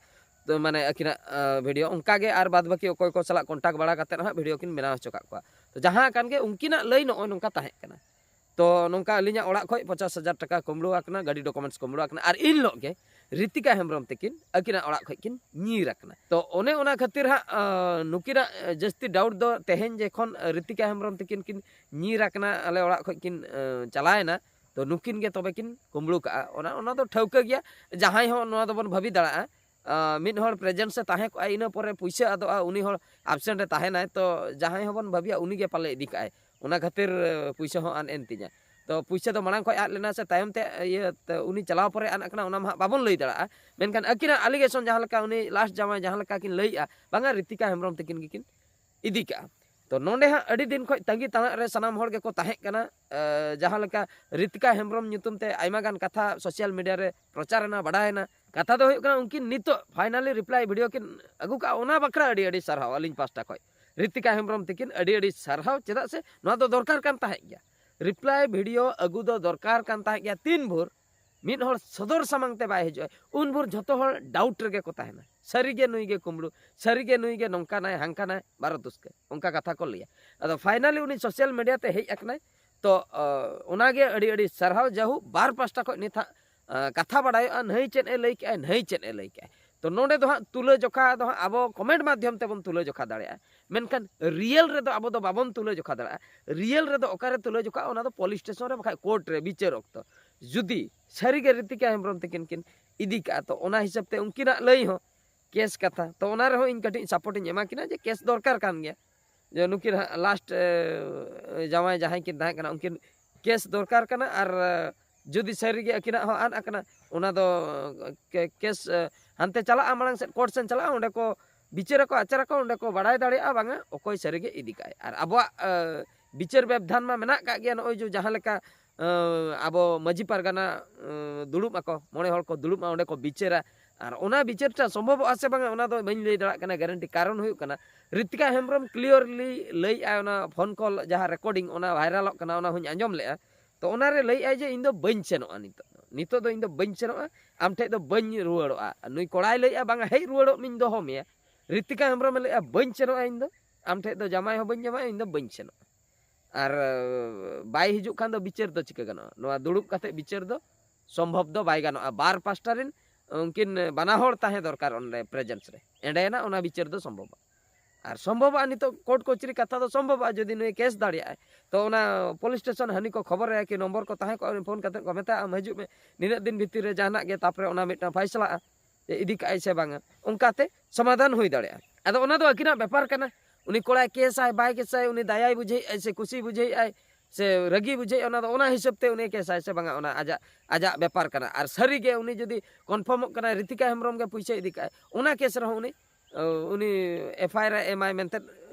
ᱛᱚ ᱢᱟᱱᱮ ᱟᱹᱠᱤᱱᱟᱜ ᱵᱷᱤᱰᱤᱭᱳ ᱚᱱᱠᱟ ᱜᱮ ᱟᱨ ᱵᱟᱫ ᱵᱟᱹᱠᱤ ᱚᱠᱚᱭ ᱠᱚ ᱥᱟᱞᱟᱜ ᱠᱚᱱᱴᱟᱠᱴ ᱵᱟᱲᱟ ᱠᱟᱛᱮᱫ ᱦᱟᱸᱜ ᱵᱷᱤᱰᱤᱭᱳ ᱠᱤᱱ ᱵᱮᱱᱟᱣ ᱦᱚᱪᱚ ᱠᱟᱜ ᱠᱚᱣᱟ᱾ ᱛᱚ ᱡᱟᱦᱟᱸ ᱠᱟᱱ ᱜᱮ ᱩᱱᱠᱤᱱᱟᱜ ᱞᱟᱹᱭ ᱱᱚᱜᱼᱚᱭ ᱱᱚᱝᱠᱟ ᱛᱟᱦᱮᱸ ᱠᱟᱱᱟ᱾ ᱛᱚ ᱱᱚᱝᱠᱟ ᱟᱹᱞᱤᱧᱟᱜ ᱚᱲᱟᱜ ᱠᱷᱚᱱ ᱯᱚᱧᱪᱟᱥ ᱦᱟᱡᱟᱨ ᱴᱟᱠᱟ ᱠᱩᱢᱵᱽᱲᱩ ᱟᱠᱟᱱᱟ, ᱜᱟᱹᱰᱤ ᱰᱚᱠᱩᱢᱮᱱᱴᱥ ᱠᱩᱢᱵᱽᱲᱩ ᱟᱠᱟᱱᱟ, ᱟᱨ ᱤᱱ ᱦᱤᱞᱳᱜ ᱜᱮ ᱨᱤᱛᱤᱠᱟ ᱦᱮᱢᱵᱨᱚᱢ ᱛᱟᱹᱠᱤᱱ ᱟᱹᱠᱤᱱᱟᱜ ᱚᱲᱟᱜ ᱠᱷᱚᱱ ᱠᱤᱱ ᱧᱤᱨ ᱟᱠᱟᱱᱟ᱾ ᱛᱚ ᱚᱱᱮ ᱚᱱᱟ ᱠᱷᱟᱹᱛᱤᱨ ᱦᱟᱸᱜ ᱱᱩᱠᱤᱱᱟᱜ ᱡᱟᱹᱥᱛᱤ ᱰᱟᱣᱩᱴ ᱫᱚ ᱛᱮᱦᱮᱧ ᱡᱚᱠᱷᱚᱱ ᱨᱤᱛᱤᱠᱟ ᱦᱮᱢᱵᱨᱚᱢ ᱛᱟᱹᱠᱤᱱ ᱠᱤᱱ ᱧᱤᱨ ᱟᱠᱟᱱᱟ, ᱟᱞᱮ ᱚᱲᱟᱜ ᱠᱷᱚᱱ ᱠᱤᱱ ᱪᱟᱞᱟᱣᱮᱱᱟ, ᱛᱚ ᱱᱩᱠᱤᱱ ᱜᱮ ᱛᱚᱵᱮ ᱠᱤᱱ ᱠᱩᱢᱵᱽᱲᱩ ᱠᱟᱜᱼᱟ᱾ ᱚᱱᱟ ᱚᱱᱟ ᱫᱚ ᱴᱷᱟᱹᱣᱠᱟᱹ ᱜᱮᱭᱟ, ᱡᱟᱦᱟᱸᱭ ᱦᱚᱸ ᱱᱚᱣᱟ ᱫᱚᱵᱚᱱ ᱵᱷᱟᱹᱵᱤ ᱫᱟᱲᱮᱭᱟᱜᱼᱟ᱾ ᱢᱤᱫ ᱦᱚᱲ ᱯᱨᱮᱡᱮᱱᱥ ᱮ ᱛᱟᱦᱮᱸ ᱠᱚᱜᱼᱟ, ᱤᱱᱟᱹ ᱯᱚᱨᱮ ᱯᱩᱭᱥᱟᱹ ᱟᱫᱚᱜᱼᱟ, ᱩᱱᱤ ᱦᱚᱲ ᱟᱵᱥᱮᱱᱴ ᱮ ᱛᱟᱦᱮᱱᱟᱭ, ᱛᱚ ᱡᱟᱦᱟᱸᱭ ᱦᱚᱸᱵᱚᱱ ᱵᱷᱟᱹᱵᱤᱭᱟ ᱩᱱᱤ ᱜᱮ ᱯᱟᱞᱮ ᱤᱫᱤ ᱠᱟᱜᱼᱟᱭ᱾ ᱚᱱᱟ ᱠᱷᱟᱹᱛᱤᱨ ᱯᱩᱭᱥᱟᱹ ᱦᱚᱸ ᱟᱫ ᱮᱱ ᱛᱤᱧᱟ᱾ ᱛᱚ ᱯᱩᱭᱥᱟᱹ ᱫᱚ ᱢᱟᱲᱟᱝ ᱠᱷᱚᱱ ᱟᱫ ᱞᱮᱱᱟ ᱥᱮ ᱛᱟᱭᱚᱢ ᱛᱮ ᱤᱭᱟᱹ ᱛᱮ ᱩᱱᱤ ᱪᱟᱞᱟᱣ ᱯᱚᱨᱮ ᱟᱫ ᱟᱠᱟᱱᱟ, ᱚᱱᱟ ᱢᱟ ᱦᱟᱸᱜ ᱵᱟᱵᱚᱱ ᱞᱟᱹᱭ ᱫᱟᱲᱮᱭᱟᱜᱼᱟ᱾ ᱢᱮᱱᱠᱷᱟᱱ ᱟᱹᱠᱤᱱᱟᱜ ᱟᱞᱤᱜᱮᱥᱚᱱ ᱡᱟᱦᱟᱸ ᱞᱮᱠᱟ, ᱩᱱᱤ ᱞᱟᱥᱴ ᱡᱟᱶᱟᱭ ᱡᱟᱦᱟᱸ ᱞᱮᱠᱟ ᱠᱤᱱ ᱞᱟᱹᱭᱮᱜᱼᱟ, ᱵᱟᱝᱟ ᱨᱤᱛᱤᱠᱟ ᱦᱮᱢᱵᱨᱚᱢ ᱛᱟᱹᱠᱤᱱ ᱜᱮᱠᱤᱱ ᱤᱫᱤ ᱠᱟᱜᱼᱟ᱾ ᱛᱚ ᱱᱚᱰᱮ ᱦᱟᱸᱜ ᱟᱹᱰᱤ ᱫᱤᱱ ᱠᱷᱚᱱ ᱛᱟᱺᱜᱤ ᱛᱟᱲᱟᱜ ᱨᱮ ᱥᱟᱱᱟᱢ ᱦᱚᱲ ᱜᱮᱠᱚ ᱛᱟᱦᱮᱸ ᱠᱟᱱᱟ᱾ ᱡᱟᱦᱟᱸ ᱞᱮᱠᱟ ᱨᱤᱛᱤᱠᱟ ᱦᱮᱢᱵᱨᱚᱢ ᱧᱩᱛᱩᱢ ᱛᱮ ᱟᱭᱢᱟ ᱜᱟᱱ ᱠᱟᱛᱷᱟ ᱥᱳᱥᱟᱞ ᱢᱤᱰᱤᱭᱟ ᱨᱮ ᱯᱨᱚᱪᱟᱨ ᱮᱱᱟ, ᱵᱟᱰᱟᱭᱮᱱᱟ᱾ ᱠᱟᱛᱷᱟ ᱫᱚ ᱦᱩᱭᱩᱜ ᱠᱟᱱᱟ, ᱩᱱᱠᱤᱱ ᱱᱤᱛᱚᱜ ᱯᱷᱟᱭᱱᱟᱞᱤ ᱨᱤᱯᱞᱟᱭ ᱵᱷᱤᱰᱤᱭᱳ ᱠᱤᱱ ᱟᱹᱜᱩ ᱠᱟᱜᱼᱟ, ᱚᱱᱟ ᱵᱟᱠᱷᱨᱟ ᱟᱹᱰᱤ ᱟᱹᱰᱤ ᱥᱟᱨᱦᱟᱣ ᱟᱹᱞᱤᱧ ᱯᱟᱥᱴᱟ ᱠᱷᱚᱱ᱾ ᱨᱤᱛᱤᱠᱟ ᱦᱮᱢᱵᱨᱚᱢ ᱛᱟᱹᱠᱤᱱ ᱟᱹᱰᱤ ᱟᱹᱰᱤ ᱥᱟᱨᱦᱟᱣ, ᱪᱮᱫᱟᱜ ᱥᱮ ᱱᱚᱣᱟ ᱫᱚ ᱫᱚᱨᱠᱟᱨ ᱠᱟᱱ ᱛᱟᱦᱮᱸᱫ ᱜᱮᱭᱟ᱾ ᱨᱤᱯᱞᱟᱭ ᱵᱷᱤᱰᱤᱭᱳ ᱟᱹᱜᱩ ᱫᱚ ᱫᱚᱨᱠᱟᱨ ᱠᱟᱱ ᱛᱟᱦᱮᱸᱫ ᱜᱮᱭᱟ᱾ ᱛᱤᱱ ᱵᱷᱳᱨ ᱢᱤᱫ ᱦᱚᱲ ᱥᱚᱫᱚᱨ ᱥᱟᱢᱟᱝ ᱛᱮ ᱵᱟᱭ ᱦᱤᱡᱩᱜᱼᱟ, ᱩᱱ ᱵᱷᱳᱨ ᱡᱷᱚᱛᱚ ᱦᱚᱲ ᱰᱟᱣᱩᱴ ᱨᱮᱜᱮ ᱠᱚ ᱛᱟᱦᱮᱱᱟ, ᱥᱟᱹᱨᱤᱜᱮ ᱱᱩᱭ ᱜᱮ ᱠᱩᱢᱵᱽᱲᱩ, ᱥᱟᱹᱨᱤᱜᱮ ᱱᱩᱭ ᱜᱮ ᱱᱚᱝᱠᱟᱱᱟᱭ ᱦᱟᱝᱠᱟᱱᱟᱭ, ᱵᱟᱨᱚ ᱫᱩᱥᱠᱟᱹ, ᱚᱱᱠᱟ ᱠᱟᱛᱷᱟ ᱠᱚ ᱞᱟᱹᱭᱟ᱾ ᱟᱫᱚ ᱯᱷᱟᱭᱱᱟᱞᱤ ᱩᱱᱤ ᱥᱳᱥᱟᱞ ᱢᱤᱰᱤᱭᱟ ᱛᱮ ᱦᱮᱡ ᱟᱠᱟᱱᱟᱭ᱾ ᱛᱚ ᱚᱱᱟᱜᱮ ᱟᱹᱰᱤ ᱟᱹᱰᱤ ᱥᱟᱨᱦᱟᱣ᱾ ᱡᱟᱦᱳᱠ, ᱵᱟᱨ ᱯᱟᱥᱴᱟ ᱠᱷᱚᱱ ᱱᱤᱛ ᱦᱟᱸᱜ ᱠᱟᱛᱷᱟ ᱵᱟᱲᱟᱭᱚᱜᱼᱟ, ᱱᱟᱹᱭ ᱪᱮᱫ ᱮ ᱞᱟᱹᱭ ᱠᱮᱜᱼᱟᱭ, ᱱᱟᱹᱭ ᱪᱮᱫ ᱮ ᱞᱟᱹᱭ ᱠᱮᱜᱼᱟᱭ᱾ ᱛᱚ ᱱᱚᱰᱮ ᱫᱚ ᱦᱟᱸᱜ ᱛᱩᱞᱟᱹ ᱡᱚᱠᱷᱟ ᱫᱚ ᱦᱟᱸᱜ ᱟᱵᱚ ᱠᱚᱢᱮᱱᱴ ᱢᱟᱫᱽᱫᱷᱚᱢ ᱛᱮᱵᱚᱱ ᱛᱩᱞᱟᱹ ᱡᱚᱠᱷᱟ ᱫᱟᱲᱮᱭᱟᱜᱼᱟ, ᱢᱮᱱᱠᱷᱟᱱ ᱨᱤᱭᱮᱞ ᱨᱮᱫᱚ ᱟᱵᱚ ᱫᱚ ᱵᱟᱵᱚᱱ ᱛᱩᱞᱟᱹ ᱡᱚᱠᱷᱟ ᱫᱟᱲᱮᱭᱟᱜᱼᱟ᱾ ᱨᱤᱭᱮᱞ ᱨᱮᱫᱚ ᱚᱠᱟᱨᱮ ᱛᱩᱞᱟᱹ ᱡᱚᱠᱷᱟᱜᱼᱟ? ᱚᱱᱟ ᱫᱚ ᱯᱩᱞᱤᱥ ᱥᱴᱮᱥᱚᱱ ᱨᱮ, ᱵᱟᱠᱷᱟᱡ ᱠᱳᱨᱴ ᱨᱮ ᱵᱤᱪᱟᱹᱨ ᱚᱠᱛᱚ᱾ ᱡᱩᱫᱤ ᱥᱟᱹᱨᱤᱜᱮ ᱨᱤᱛᱤᱠᱟ ᱦᱮᱢᱵᱨᱚᱢ ᱛᱟᱹᱠᱤᱱ ᱠᱤᱱ ᱤᱫᱤ ᱠᱟᱜᱼᱟ, ᱛᱚ ᱚᱱᱟ ᱦᱤᱥᱟᱹᱵ ᱛᱮ ᱩᱱᱠᱤᱱᱟᱜ ᱞᱟᱹᱭ ᱦᱚᱸ ᱠᱮᱥ ᱠᱟᱛᱷᱟ, ᱛᱚ ᱚᱱᱟ ᱨᱮᱦᱚᱸ ᱤᱧ ᱠᱟᱹᱴᱤᱡ ᱥᱟᱯᱳᱨᱴ ᱤᱧ ᱮᱢᱟ ᱠᱤᱱᱟ ᱡᱮ ᱠᱮᱥ ᱫᱚᱨᱠᱟᱨ ᱠᱟᱱ ᱜᱮᱭᱟ᱾ ᱡᱮ ᱱᱩᱠᱤᱱ ᱦᱟᱸᱜ ᱞᱟᱥᱴ ᱡᱟᱶᱟᱭ ᱡᱟᱦᱟᱸᱭ ᱠᱤᱱ ᱛᱟᱦᱮᱸ ᱠᱟᱱᱟ, ᱩᱱᱠᱤᱱ ᱠᱮᱥ ᱫᱚᱨᱠᱟᱨ ᱠᱟᱱᱟ᱾ ᱟᱨ ᱡᱩᱫᱤ ᱥᱟᱹᱨᱤᱜᱮ ᱟᱹᱠᱤᱱᱟᱜ ᱦᱚᱸ ᱟᱫ ᱟᱠᱟᱱᱟ, ᱚᱱᱟ ᱫᱚ ᱠᱮᱥ ᱦᱟᱱᱛᱮ ᱪᱟᱞᱟᱜᱼᱟ, ᱢᱟᱲᱟᱝ ᱥᱮᱫ ᱠᱳᱨᱴ ᱥᱮᱫ ᱪᱟᱞᱟᱜᱼᱟ, ᱚᱸᱰᱮ ᱠᱚ ᱵᱤᱪᱟᱹᱨᱟᱠᱚ, ᱟᱪᱟᱨᱟᱠᱚ, ᱚᱸᱰᱮ ᱠᱚ ᱵᱟᱲᱟᱭ ᱫᱟᱲᱮᱭᱟᱜᱼᱟ ᱵᱟᱝᱟ ᱚᱠᱚᱭ ᱥᱟᱹᱨᱤᱜᱮ ᱤᱫᱤ ᱠᱟᱜᱼᱟᱭ᱾ ᱟᱨ ᱟᱵᱚᱣᱟᱜ ᱵᱤᱪᱟᱹᱨ ᱵᱮᱵᱽᱫᱷᱟᱱ ᱢᱟ ᱢᱮᱱᱟᱜ ᱠᱟᱜ ᱜᱮᱭᱟ, ᱱᱚᱜᱼᱚᱭ ᱡᱮ ᱡᱟᱦᱟᱸ ᱞᱮᱠᱟ ᱟᱵᱚ ᱢᱟᱹᱡᱷᱤ ᱯᱟᱨᱜᱟᱱᱟ ᱫᱩᱲᱩᱵ ᱟᱠᱚ, ᱢᱚᱬᱮ ᱦᱚᱲ ᱠᱚ ᱫᱩᱲᱩᱵᱼᱟ, ᱚᱸᱰᱮ ᱠᱚ ᱵᱤᱪᱟᱹᱨᱟ, ᱟᱨ ᱚᱱᱟ ᱵᱤᱪᱟᱹᱨ ᱴᱟ ᱥᱚᱢᱵᱷᱚᱵᱚᱜᱼᱟ ᱥᱮ ᱵᱟᱝᱟ, ᱚᱱᱟ ᱫᱚ ᱵᱟᱹᱧ ᱞᱟᱹᱭ ᱫᱟᱲᱮᱭᱟᱜ ᱠᱟᱱᱟ ᱜᱮᱨᱮᱱᱴᱤ᱾ ᱠᱟᱨᱚᱱ ᱦᱩᱭᱩᱜ ᱠᱟᱱᱟ, ᱨᱤᱛᱤᱠᱟ ᱦᱮᱢᱵᱨᱚᱢ ᱠᱞᱤᱭᱟᱨᱞᱤ ᱞᱟᱹᱭᱮᱫᱼᱟᱭ, ᱚᱱᱟ ᱯᱷᱳᱱ ᱠᱚᱞ ᱡᱟᱦᱟᱸ ᱨᱮᱠᱚᱨᱰᱤᱝ, ᱚᱱᱟ ᱵᱷᱟᱭᱨᱟᱞᱚᱜ ᱠᱟᱱᱟ, ᱚᱱᱟ ᱦᱚᱸᱧ ᱟᱸᱡᱚᱢ ᱞᱮᱫᱼᱟ᱾ ᱛᱚ ᱚᱱᱟᱨᱮ ᱞᱟᱹᱭᱮᱫᱼᱟᱭ ᱡᱮ ᱤᱧ ᱫᱚ ᱵᱟᱹᱧ ᱥᱮᱱᱚᱜᱼᱟ, ᱱᱤᱛᱚᱜ ᱫᱚ, ᱱᱤᱛᱚᱜ ᱫᱚ ᱤᱧ ᱫᱚ ᱵᱟᱹᱧ ᱥᱮᱱᱚᱜᱼᱟ, ᱟᱢ ᱴᱷᱮᱡ ᱫᱚ ᱵᱟᱹᱧ ᱨᱩᱣᱟᱹᱲᱚᱜᱼᱟ᱾ ᱱᱩᱭ ᱠᱚᱲᱟᱭ ᱞᱟᱹᱭᱮᱫᱼᱟ, ᱵᱟᱝᱟ, ᱦᱮᱡ ᱨᱩᱣᱟᱹᱲᱚᱜ ᱢᱤᱧ ᱫᱚᱦᱚ ᱢᱮᱭᱟ᱾ ᱨᱤᱛᱤᱠᱟ ᱦᱮᱢᱵᱨᱚᱢᱮ ᱞᱟᱹᱭᱮᱫᱼᱟ, ᱵᱟᱹᱧ ᱥᱮᱱᱚᱜᱼᱟ ᱤᱧ ᱫᱚ, ᱟᱢ ᱴᱷᱮᱡ ᱫᱚ ᱡᱟᱶᱟᱭ ᱦᱚᱸ ᱵᱟᱹᱧ ᱡᱟᱶᱟᱭᱚᱜᱼᱟ, ᱤᱧ ᱫᱚ ᱵᱟᱹᱧ ᱥᱮᱱᱚᱜᱼᱟ᱾ ᱟᱨ ᱵᱟᱭ ᱦᱤᱡᱩᱜ ᱠᱷᱟᱱ ᱫᱚ ᱵᱤᱪᱟᱹᱨ ᱫᱚ ᱪᱤᱠᱟᱹ ᱜᱟᱱᱚᱜᱼᱟ? ᱱᱚᱣᱟ ᱫᱩᱲᱩᱵ ᱠᱟᱛᱮ ᱵᱤᱪᱟᱹᱨ ᱫᱚ ᱥᱚᱢᱵᱷᱚᱵ ᱫᱚ ᱵᱟᱭ ᱜᱟᱱᱚᱜᱼᱟ᱾ ᱵᱟᱨ ᱯᱟᱥᱴᱟ ᱨᱮᱱ ᱩᱱᱠᱤᱱ ᱵᱟᱱᱟ ᱦᱚᱲ ᱛᱟᱦᱮᱸ ᱫᱚᱨᱠᱟᱨ ᱚᱸᱰᱮ ᱯᱨᱮᱡᱮᱱᱥ ᱨᱮ, ᱮᱸᱰᱮᱱᱟᱜ ᱚᱱᱟ ᱵᱤᱪᱟᱹᱨ ᱫᱚ ᱥᱚᱢᱵᱷᱚᱵᱚᱜᱼᱟ᱾ ᱟᱨ ᱥᱚᱢᱵᱷᱚᱵᱚᱜᱼᱟ, ᱱᱤᱛᱚᱜ ᱠᱳᱨᱴ ᱠᱚᱪᱟᱹᱨᱤ ᱠᱟᱛᱷᱟ ᱫᱚ ᱥᱚᱢᱵᱷᱚᱵᱚᱜᱼᱟ᱾ ᱡᱩᱫᱤ ᱱᱩᱭ ᱠᱮᱥ ᱫᱟᱲᱮᱭᱟᱜᱼᱟᱭ, ᱛᱚ ᱚᱱᱟ ᱯᱩᱞᱤᱥ ᱥᱴᱮᱥᱚᱱ ᱦᱟᱹᱱᱤ ᱠᱚ ᱠᱷᱚᱵᱚᱨ ᱟᱭᱟ ᱠᱤ ᱱᱚᱢᱵᱚᱨ ᱠᱚ ᱛᱟᱦᱮᱸ ᱠᱚᱜᱼᱟ, ᱩᱱᱤ ᱯᱷᱳᱱ ᱠᱟᱛᱮ ᱠᱚ ᱢᱮᱛᱟᱜᱼᱟ, ᱟᱢ ᱦᱤᱡᱩᱜ ᱢᱮ, ᱱᱤᱱᱟᱹᱜ ᱫᱤᱱ ᱵᱷᱤᱛᱤᱨ ᱨᱮ ᱡᱟᱦᱟᱱᱟᱜ ᱜᱮ, ᱛᱟᱯᱚᱨᱮ ᱚᱱᱟ ᱢᱤᱫᱴᱟᱝ ᱯᱷᱟᱭᱥᱟᱞᱟᱜᱼᱟ ᱡᱮ ᱤᱫᱤ ᱠᱟᱜᱼᱟᱭ ᱥᱮ ᱵᱟᱝᱟ, ᱚᱱᱠᱟᱛᱮ ᱥᱚᱢᱟᱫᱷᱟᱱ ᱦᱩᱭ ᱫᱟᱲᱮᱭᱟᱜᱼᱟ᱾ ᱟᱫᱚ ᱚᱱᱟ ᱫᱚ ᱟᱹᱠᱤᱱᱟᱜ ᱵᱮᱯᱟᱨ ᱠᱟᱱᱟ, ᱩᱱᱤ ᱠᱚᱲᱟᱭ ᱠᱮᱥᱟᱭ ᱵᱟᱭ ᱠᱮᱥᱟᱭ, ᱩᱱᱤ ᱫᱟᱭᱟᱭ ᱵᱩᱡᱷᱟᱹᱣᱮᱫᱼᱟᱭ ᱥᱮ ᱠᱩᱥᱤ ᱵᱩᱡᱷᱟᱹᱣᱮᱫᱼᱟᱭ ᱥᱮ ᱨᱟᱹᱜᱤ ᱵᱩᱡᱷᱟᱹᱣᱮᱫᱼᱟ, ᱚᱱᱟ ᱫᱚ ᱚᱱᱟ ᱦᱤᱥᱟᱹᱵ ᱛᱮ ᱩᱱᱤ ᱠᱮᱥᱟᱭ ᱥᱮ ᱵᱟᱝᱟ, ᱚᱱᱟ ᱟᱡᱟᱜ, ᱟᱡᱟᱜ ᱵᱮᱯᱟᱨ ᱠᱟᱱᱟ᱾ ᱟᱨ ᱥᱟᱹᱨᱤᱜᱮ ᱩᱱᱤ ᱡᱩᱫᱤ ᱠᱚᱱᱯᱷᱟᱨᱢᱚᱜ ᱠᱟᱱᱟᱭ ᱨᱤᱛᱤᱠᱟ ᱦᱮᱢᱵᱨᱚᱢ ᱜᱮ ᱯᱩᱭᱥᱟᱹᱭ ᱤᱫᱤ ᱠᱟᱜᱼᱟᱭ, ᱚᱱᱟ ᱠᱮᱥ ᱨᱮᱦᱚᱸ ᱩᱱᱤ, ᱩᱱᱤ ᱮᱯᱷ ᱟᱭ ᱟᱨ ᱮ ᱮᱢᱟᱭ ᱢᱮᱱᱛᱮ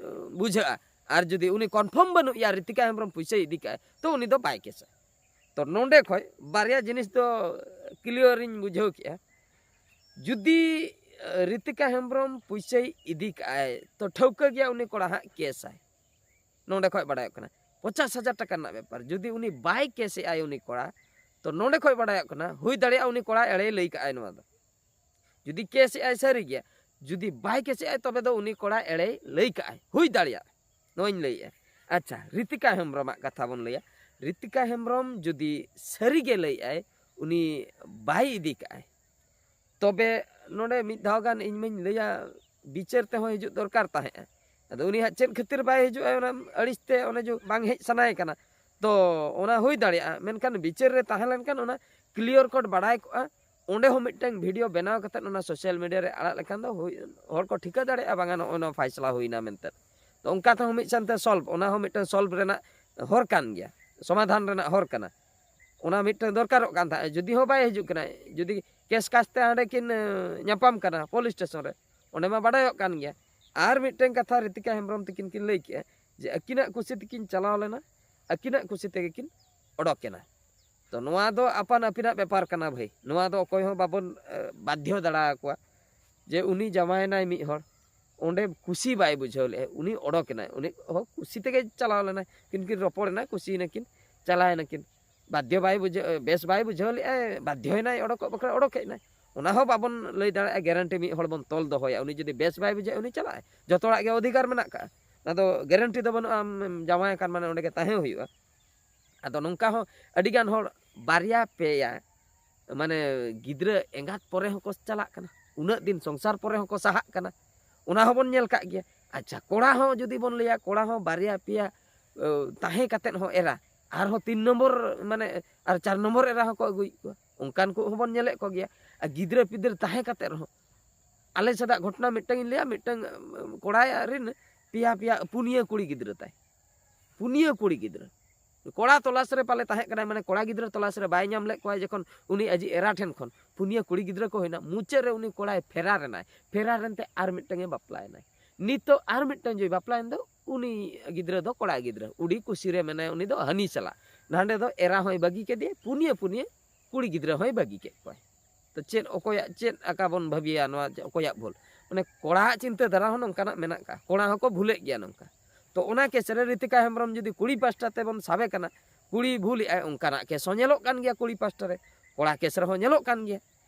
ᱵᱩᱡᱷᱟᱹᱜᱼᱟ᱾ ᱟᱨ ᱡᱩᱫᱤ ᱩᱱᱤ ᱠᱚᱱᱯᱷᱟᱨᱢ ᱵᱟᱹᱱᱩᱜ ᱮᱭᱟ ᱨᱤᱛᱤᱠᱟ ᱦᱮᱢᱵᱨᱚᱢ ᱯᱩᱭᱥᱟᱹᱭ ᱤᱫᱤ ᱠᱟᱜᱼᱟᱭ, ᱛᱚ ᱩᱱᱤ ᱫᱚ ᱵᱟᱭ ᱠᱮᱥᱟ᱾ ᱛᱚ ᱱᱚᱰᱮ ᱠᱷᱚᱡ ᱵᱟᱨᱭᱟ ᱡᱤᱱᱤᱥ ᱫᱚ ᱠᱞᱤᱭᱟᱨᱤᱧ ᱵᱩᱡᱷᱟᱹᱣ ᱠᱮᱜᱼᱟ᱾ ᱡᱩᱫᱤ ᱨᱤᱛᱤᱠᱟ ᱦᱮᱢᱵᱨᱚᱢ ᱯᱩᱭᱥᱟᱹᱭ ᱤᱫᱤ ᱠᱟᱜᱼᱟᱭ, ᱛᱚ ᱴᱷᱟᱹᱣᱠᱟᱹ ᱜᱮᱭᱟ ᱩᱱᱤ ᱠᱚᱲᱟ ᱦᱟᱸᱜ ᱠᱮᱥᱟᱭ᱾ ᱱᱚᱰᱮ ᱠᱷᱚᱡ ᱵᱟᱲᱟᱭᱚᱜ ᱠᱟᱱᱟ ᱯᱚᱧᱪᱟᱥ ᱦᱟᱡᱟᱨ ᱴᱟᱠᱟ ᱨᱮᱱᱟᱜ ᱵᱮᱯᱟᱨ᱾ ᱡᱩᱫᱤ ᱩᱱᱤ ᱵᱟᱭ ᱠᱮᱥᱮᱜᱼᱟᱭ ᱩᱱᱤ ᱠᱚᱲᱟ, ᱛᱚ ᱱᱚᱰᱮ ᱠᱷᱚᱡ ᱵᱟᱲᱟᱭᱚᱜ ᱠᱟᱱᱟ, ᱦᱩᱭ ᱫᱟᱲᱮᱭᱟᱜᱼᱟ ᱩᱱᱤ ᱠᱚᱲᱟ ᱮᱲᱮᱭ ᱞᱟᱹᱭ ᱠᱟᱜᱼᱟᱭ ᱱᱚᱣᱟ ᱫᱚ᱾ ᱡᱩᱫᱤ ᱠᱮᱥᱮᱜᱼᱟᱭ ᱥᱟᱹᱨᱤ ᱜᱮ, ᱡᱩᱫᱤ ᱵᱟᱭ ᱠᱮᱥᱮᱜᱼᱟᱭ, ᱛᱚᱵᱮ ᱫᱚ ᱩᱱᱤ ᱠᱚᱲᱟ ᱮᱲᱮᱭ ᱞᱟᱹᱭ ᱠᱟᱜᱼᱟᱭ, ᱦᱩᱭ ᱫᱟᱲᱮᱭᱟᱜᱼᱟ᱾ ᱱᱚᱣᱟᱧ ᱞᱟᱹᱭᱮᱜᱼᱟ᱾ ᱟᱪᱪᱷᱟ, ᱨᱤᱛᱤᱠᱟ ᱦᱮᱢᱵᱨᱚᱢᱟᱜ ᱠᱟᱛᱷᱟ ᱵᱚᱱ ᱞᱟᱹᱭᱟ᱾ ᱨᱤᱛᱤᱠᱟ ᱦᱮᱢᱵᱨᱚᱢ ᱡᱩᱫᱤ ᱥᱟᱹᱨᱤ ᱜᱮ ᱞᱟᱹᱭᱮᱜᱼᱟᱭ, ᱩᱱᱤ ᱵᱟᱭ ᱤᱫᱤ ᱠᱟᱜᱼᱟᱭ, ᱛᱚᱵᱮ ᱱᱚᱰᱮ ᱢᱤᱫ ᱫᱷᱟᱣ ᱜᱟᱱ ᱤᱧ ᱢᱟᱧ ᱞᱟᱹᱭᱟ, ᱵᱤᱪᱟᱹᱨ ᱛᱮᱦᱚᱸ ᱦᱤᱡᱩᱜ ᱫᱚᱨᱠᱟᱨ ᱛᱟᱦᱮᱸᱜᱼᱟ᱾ ᱟᱫᱚ ᱩᱱᱤ ᱦᱟᱸᱜ ᱪᱮᱫ ᱠᱷᱟᱹᱛᱤᱨ ᱵᱟᱭ ᱦᱤᱡᱩᱜᱼᱟ, ᱚᱱᱟ ᱟᱹᱲᱤᱥ ᱛᱮ, ᱚᱱᱮ ᱡᱮ ᱵᱟᱝ ᱦᱮᱡ ᱥᱟᱱᱟᱭᱮ ᱠᱟᱱᱟ, ᱛᱚ ᱚᱱᱟ ᱦᱩᱭ ᱫᱟᱲᱮᱭᱟᱜᱼᱟ᱾ ᱢᱮᱱᱠᱷᱟᱱ ᱵᱤᱪᱟᱹᱨ ᱨᱮ ᱛᱟᱦᱮᱸ ᱞᱮᱱᱠᱷᱟᱱ ᱚᱱᱟ ᱠᱞᱤᱭᱟᱨ ᱠᱚᱴ ᱵᱟᱲᱟᱭ ᱠᱚᱜᱼᱟ᱾ ᱚᱸᱰᱮ ᱦᱚᱸ ᱢᱤᱫᱴᱟᱝ ᱵᱷᱤᱰᱤᱭᱳ ᱵᱮᱱᱟᱣ ᱠᱟᱛᱮ ᱚᱱᱟ ᱥᱳᱥᱟᱞ ᱢᱤᱰᱤᱭᱟ ᱨᱮ ᱟᱲᱟᱜ ᱞᱮᱠᱷᱟᱱ ᱫᱚ ᱦᱩᱭ, ᱦᱚᱲ ᱠᱚ ᱴᱷᱤᱠᱟᱹ ᱫᱟᱲᱮᱭᱟᱜᱼᱟ, ᱵᱟᱝᱟ ᱱᱚᱜᱼᱚᱭ ᱱᱚᱣᱟ ᱯᱷᱟᱭᱥᱞᱟ ᱦᱩᱭᱱᱟ ᱢᱮᱱᱛᱮ᱾ ᱛᱚ ᱚᱱᱠᱟ ᱛᱮᱦᱚᱸ ᱢᱤᱫ ᱥᱟᱶᱛᱮ ᱥᱚᱞᱵᱷ, ᱚᱱᱟ ᱦᱚᱸ ᱢᱤᱫᱴᱟᱝ ᱥᱚᱞᱵᱷ ᱨᱮᱱᱟᱜ ᱦᱚᱨ ᱠᱟᱱ ᱜᱮᱭᱟ, ᱥᱚᱢᱟᱫᱷᱟᱱ ᱨᱮᱱᱟᱜ ᱦᱚᱨ ᱠᱟᱱᱟ᱾ ᱚᱱᱟ ᱢᱤᱫᱴᱟᱝ ᱫᱚᱨᱠᱟᱨᱚᱜ ᱠᱟᱱ ᱛᱟᱦᱮᱸᱫ᱾ ᱡᱩᱫᱤ ᱦᱚᱸ ᱵᱟᱭ ᱦᱤᱡᱩᱜ ᱠᱟᱱᱟ, ᱡᱩᱫᱤ ᱠᱮᱥ ᱠᱟᱥᱛᱮ ᱦᱟᱸᱰᱮ ᱠᱤᱱ ᱮ, ᱧᱟᱯᱟᱢ ᱠᱟᱱᱟ ᱯᱩᱞᱤᱥ ᱥᱴᱮᱥᱚᱱ ᱨᱮ, ᱚᱸᱰᱮ ᱢᱟ ᱵᱟᱰᱟᱭᱚᱜ ᱠᱟᱱ ᱜᱮᱭᱟ᱾ ᱟᱨ ᱢᱤᱫᱴᱟᱝ ᱠᱟᱛᱷᱟ, ᱨᱤᱛᱤᱠᱟ ᱦᱮᱢᱵᱨᱚᱢ ᱛᱤᱠᱤᱱ ᱠᱤᱱ ᱞᱟᱹᱭ ᱠᱮᱜᱼᱟ ᱡᱮ ᱟᱹᱠᱤᱱᱟᱜ ᱠᱩᱥᱤ ᱛᱮᱠᱤᱱ ᱪᱟᱞᱟᱣ ᱞᱮᱱᱟ, ᱟᱹᱠᱤᱱᱟᱜ ᱠᱩᱥᱤ ᱛᱮᱜᱮ ᱠᱤᱱ ᱚᱰᱚᱠᱮᱱᱟ᱾ ᱛᱚ ᱱᱚᱣᱟ ᱫᱚ ᱟᱯᱟᱱ ᱟᱹᱯᱤᱱᱟᱜ ᱵᱮᱯᱟᱨ ᱠᱟᱱᱟ ᱵᱷᱟᱹᱭ᱾ ᱱᱚᱣᱟ ᱫᱚ ᱚᱠᱚᱭ ᱦᱚᱸ ᱵᱟᱵᱚᱱ ᱵᱟᱫᱽᱫᱷᱚ ᱫᱟᱲᱮ ᱟᱠᱚᱣᱟ᱾ ᱡᱮ ᱩᱱᱤ ᱡᱟᱶᱟᱭᱮᱱᱟᱭ ᱢᱤᱫ ᱦᱚᱲ, ᱚᱸᱰᱮ ᱠᱩᱥᱤ ᱵᱟᱭ ᱵᱩᱡᱷᱟᱹᱣ ᱞᱮᱫᱼᱟ, ᱩᱱᱤ ᱚᱰᱚᱠᱮᱱᱟᱭ, ᱩᱱᱤ ᱦᱚᱸ ᱠᱩᱥᱤ ᱛᱮᱜᱮ ᱪᱟᱞᱟᱣ ᱞᱮᱱᱟᱭ, ᱩᱱᱠᱤᱱ ᱠᱤᱱ ᱨᱚᱯᱚᱲᱮᱱᱟ, ᱠᱩᱥᱤᱭᱮᱱᱟ ᱠᱤᱱ, ᱪᱟᱞᱟᱣᱮᱱᱟ ᱠᱤᱱ᱾ ᱵᱟᱫᱽᱫᱷᱚ ᱵᱟᱭ ᱵᱩᱡᱷᱟᱹᱣ, ᱵᱮᱥ ᱵᱟᱭ ᱵᱩᱡᱷᱟᱹᱣ ᱞᱮᱫᱼᱟ, ᱵᱟᱫᱽᱫᱷᱚᱭᱮᱱᱟᱭ, ᱚᱰᱚᱠᱚᱜ ᱵᱟᱠᱷᱨᱟ ᱚᱰᱚᱠ ᱦᱮᱡ ᱮᱱᱟᱭ᱾ ᱚᱱᱟ ᱦᱚᱸ ᱵᱟᱵᱚᱱ ᱞᱟᱹᱭ ᱫᱟᱲᱮᱭᱟᱜᱼᱟ ᱜᱮᱨᱮᱱᱴᱤ ᱢᱤᱫ ᱦᱚᱲ ᱵᱚᱱ ᱛᱚᱞ ᱫᱚᱦᱚᱭᱟ, ᱩᱱᱤ ᱡᱩᱫᱤ ᱵᱮᱥ ᱵᱟᱭ ᱵᱩᱡᱷᱟᱹᱣᱟ ᱩᱱᱤ ᱪᱟᱞᱟᱜᱼᱟᱭ᱾ ᱡᱚᱛᱚ ᱦᱚᱲᱟᱜ ᱜᱮ ᱚᱫᱷᱤᱠᱟᱨ ᱢᱮᱱᱟᱜ ᱟᱠᱟᱫᱼᱟ, ᱚᱱᱟ ᱫᱚ ᱜᱮᱨᱮᱱᱴᱤ ᱫᱚ ᱵᱟᱹᱱᱩᱜᱼᱟ ᱟᱢ ᱡᱟᱶᱟᱭ ᱟᱠᱟᱱ ᱢᱟᱱᱮ ᱚᱸᱰᱮ ᱜᱮ ᱛᱟᱦᱮᱸ ᱦᱩᱭᱩᱜᱼᱟ᱾ ᱟᱫᱚ ᱱᱚᱝᱠᱟ ᱦᱚᱸ ᱟᱹᱰᱤ ᱜᱟᱱ ᱦᱚᱲ ᱵᱟᱨᱭᱟ ᱯᱮᱭᱟ ᱢᱟᱱᱮ ᱜᱤᱫᱽᱨᱟᱹ ᱮᱸᱜᱟᱛ ᱯᱚᱨᱮ ᱦᱚᱸᱠᱚ ᱪᱟᱞᱟᱜ ᱠᱟᱱᱟ, ᱩᱱᱟᱹᱜ ᱫᱤᱱ ᱥᱚᱝᱥᱟᱨ ᱯᱚᱨᱮ ᱦᱚᱸᱠᱚ ᱥᱟᱦᱟᱜ ᱠᱟᱱᱟ, ᱚᱱᱟ ᱦᱚᱸᱵᱚᱱ ᱧᱮᱞ ᱠᱟᱜ ᱜᱮᱭᱟ᱾ ᱟᱪᱪᱷᱟ, ᱠᱚᱲᱟ ᱦᱚᱸ ᱡᱩᱫᱤ ᱵᱚᱱ ᱞᱟᱹᱭᱟ, ᱠᱚᱲᱟ ᱦᱚᱸ ᱵᱟᱨᱭᱟ ᱯᱮᱭᱟ ᱛᱟᱦᱮᱸ ᱠᱟᱛᱮᱫ ᱦᱚᱸ ᱮᱨᱟ, ᱟᱨᱦᱚᱸ ᱛᱤᱱ ᱱᱚᱢᱵᱚᱨ ᱢᱟᱱᱮ ᱟᱨ ᱪᱟᱨ ᱱᱚᱢᱵᱚᱨ ᱮᱨᱟ ᱦᱚᱸᱠᱚ ᱟᱹᱜᱩᱭᱮᱫ ᱠᱚᱣᱟ, ᱚᱱᱠᱟᱱ ᱠᱚ ᱦᱚᱸᱵᱚᱱ ᱧᱮᱞᱮᱫ ᱠᱚᱜᱮᱭᱟ᱾ ᱟᱨ ᱜᱤᱫᱽᱨᱟᱹ ᱯᱤᱫᱽᱨᱟᱹ ᱛᱟᱦᱮᱸ ᱠᱟᱛᱮᱫ ᱨᱮᱦᱚᱸ, ᱟᱞᱮ ᱥᱮᱫᱟᱜ ᱜᱷᱚᱴᱚᱱᱟ ᱢᱤᱫᱴᱟᱝ ᱤᱧ ᱞᱟᱹᱭᱟ, ᱢᱤᱫᱴᱟᱝ ᱠᱚᱲᱟ ᱨᱮᱱ ᱯᱮᱭᱟ ᱯᱮᱭᱟ ᱯᱩᱱᱭᱟᱹ ᱠᱩᱲᱤ ᱜᱤᱫᱽᱨᱟᱹ ᱛᱟᱭ, ᱯᱩᱱᱭᱟᱹ ᱠᱩᱲᱤ ᱜᱤᱫᱽᱨᱟᱹ᱾ ᱠᱚᱲᱟ ᱛᱚᱞᱟᱥ ᱨᱮ ᱯᱟᱞᱮ ᱛᱟᱦᱮᱸ ᱠᱟᱱᱟᱭ, ᱢᱟᱱᱮ ᱠᱚᱲᱟ ᱜᱤᱫᱽᱨᱟᱹ ᱛᱚᱞᱟᱥ ᱨᱮ ᱵᱟᱭ ᱧᱟᱢ ᱞᱮᱫ ᱠᱚᱣᱟ ᱡᱚᱠᱷᱚᱱ ᱩᱱᱤ ᱟᱡᱤᱡ ᱮᱨᱟ ᱴᱷᱮᱱ ᱠᱷᱚᱱ, ᱯᱩᱱᱭᱟᱹ ᱠᱩᱲᱤ ᱜᱤᱫᱽᱨᱟᱹ ᱠᱚ ᱦᱩᱭᱱᱟ, ᱢᱩᱪᱟᱹᱫ ᱨᱮ ᱩᱱᱤ ᱠᱚᱲᱟᱭ ᱯᱷᱮᱨᱟᱨ ᱮᱱᱟᱭ, ᱯᱷᱮᱨᱟᱨ ᱮᱱᱛᱮ ᱟᱨ ᱢᱤᱫᱴᱟᱝ ᱮ ᱵᱟᱯᱞᱟᱭᱮᱱᱟᱭ᱾ ᱱᱤᱛᱚᱜ ᱟᱨ ᱢᱤᱫᱴᱟᱝ ᱡᱩᱫᱤ ᱵᱟᱯᱞᱟᱭᱮᱱ ᱫᱚ ᱩᱱᱤ ᱜᱤᱫᱽᱨᱟᱹ ᱫᱚ ᱠᱚᱲᱟ ᱜᱤᱫᱽᱨᱟᱹ ᱩᱰᱤ ᱠᱩᱥᱤ ᱨᱮ ᱢᱮᱱᱟᱭᱟ, ᱩᱱᱤ ᱫᱚ ᱦᱟᱹᱱᱤ ᱥᱟᱞᱟᱜ᱾ ᱱᱟᱸᱰᱮ ᱫᱚ ᱮᱨᱟ ᱦᱚᱸᱭ ᱵᱟᱹᱜᱤ ᱠᱮᱫᱮᱭᱟ, ᱯᱩᱱᱭᱟᱹ ᱯᱩᱱᱭᱟᱹ ᱠᱩᱲᱤ ᱜᱤᱫᱽᱨᱟᱹ ᱦᱚᱸᱭ ᱵᱟᱹᱜᱤ ᱠᱮᱫ ᱠᱚᱣᱟᱭ᱾ ᱛᱚ ᱪᱮᱫ ᱚᱠᱚᱭᱟᱜ ᱪᱮᱫ ᱟᱠᱟ ᱵᱚᱱ ᱵᱷᱟᱹᱵᱤᱭᱟ, ᱱᱚᱣᱟ ᱪᱮᱫ ᱚᱠᱚᱭᱟᱜ ᱵᱷᱩᱞ? ᱢᱟᱱᱮ ᱠᱚᱲᱟᱣᱟᱜ ᱪᱤᱱᱛᱟᱹ ᱫᱷᱟᱨᱟ ᱦᱚᱸ ᱱᱚᱝᱠᱟᱱᱟᱜ ᱢᱮᱱᱟᱜ ᱠᱟᱜᱼᱟ, ᱠᱚᱲᱟ ᱦᱚᱸᱠᱚ ᱵᱷᱩᱞᱮᱫ ᱜᱮᱭᱟ ᱱᱚᱝᱠᱟ᱾ ᱛᱚ ᱚᱱᱟ ᱠᱮᱥ ᱨᱮ ᱨᱤᱛᱤᱠᱟ ᱦᱮᱢᱵᱨᱚᱢ ᱡᱩᱫᱤ ᱠᱩᱲᱤ ᱯᱟᱥᱴᱟ ᱛᱮᱵᱚᱱ ᱥᱟᱵᱮ ᱠᱟᱱᱟ, ᱠᱩᱲᱤ ᱵᱷᱩᱞᱮᱜᱼᱟᱭ, ᱚᱱᱠᱟᱱᱟᱜ ᱠᱮᱥ ᱦᱚᱸ ᱧᱮᱞᱚᱜ ᱠᱟᱱ ᱜᱮᱭᱟ ᱠᱩᱲᱤ ᱯᱟᱥᱴᱟ ᱨᱮ, ᱠᱚᱲᱟ ᱠᱮᱥ ᱨᱮᱦᱚᱸ ᱧᱮᱞᱚᱜ ᱠᱟᱱ ᱜᱮᱭᱟ᱾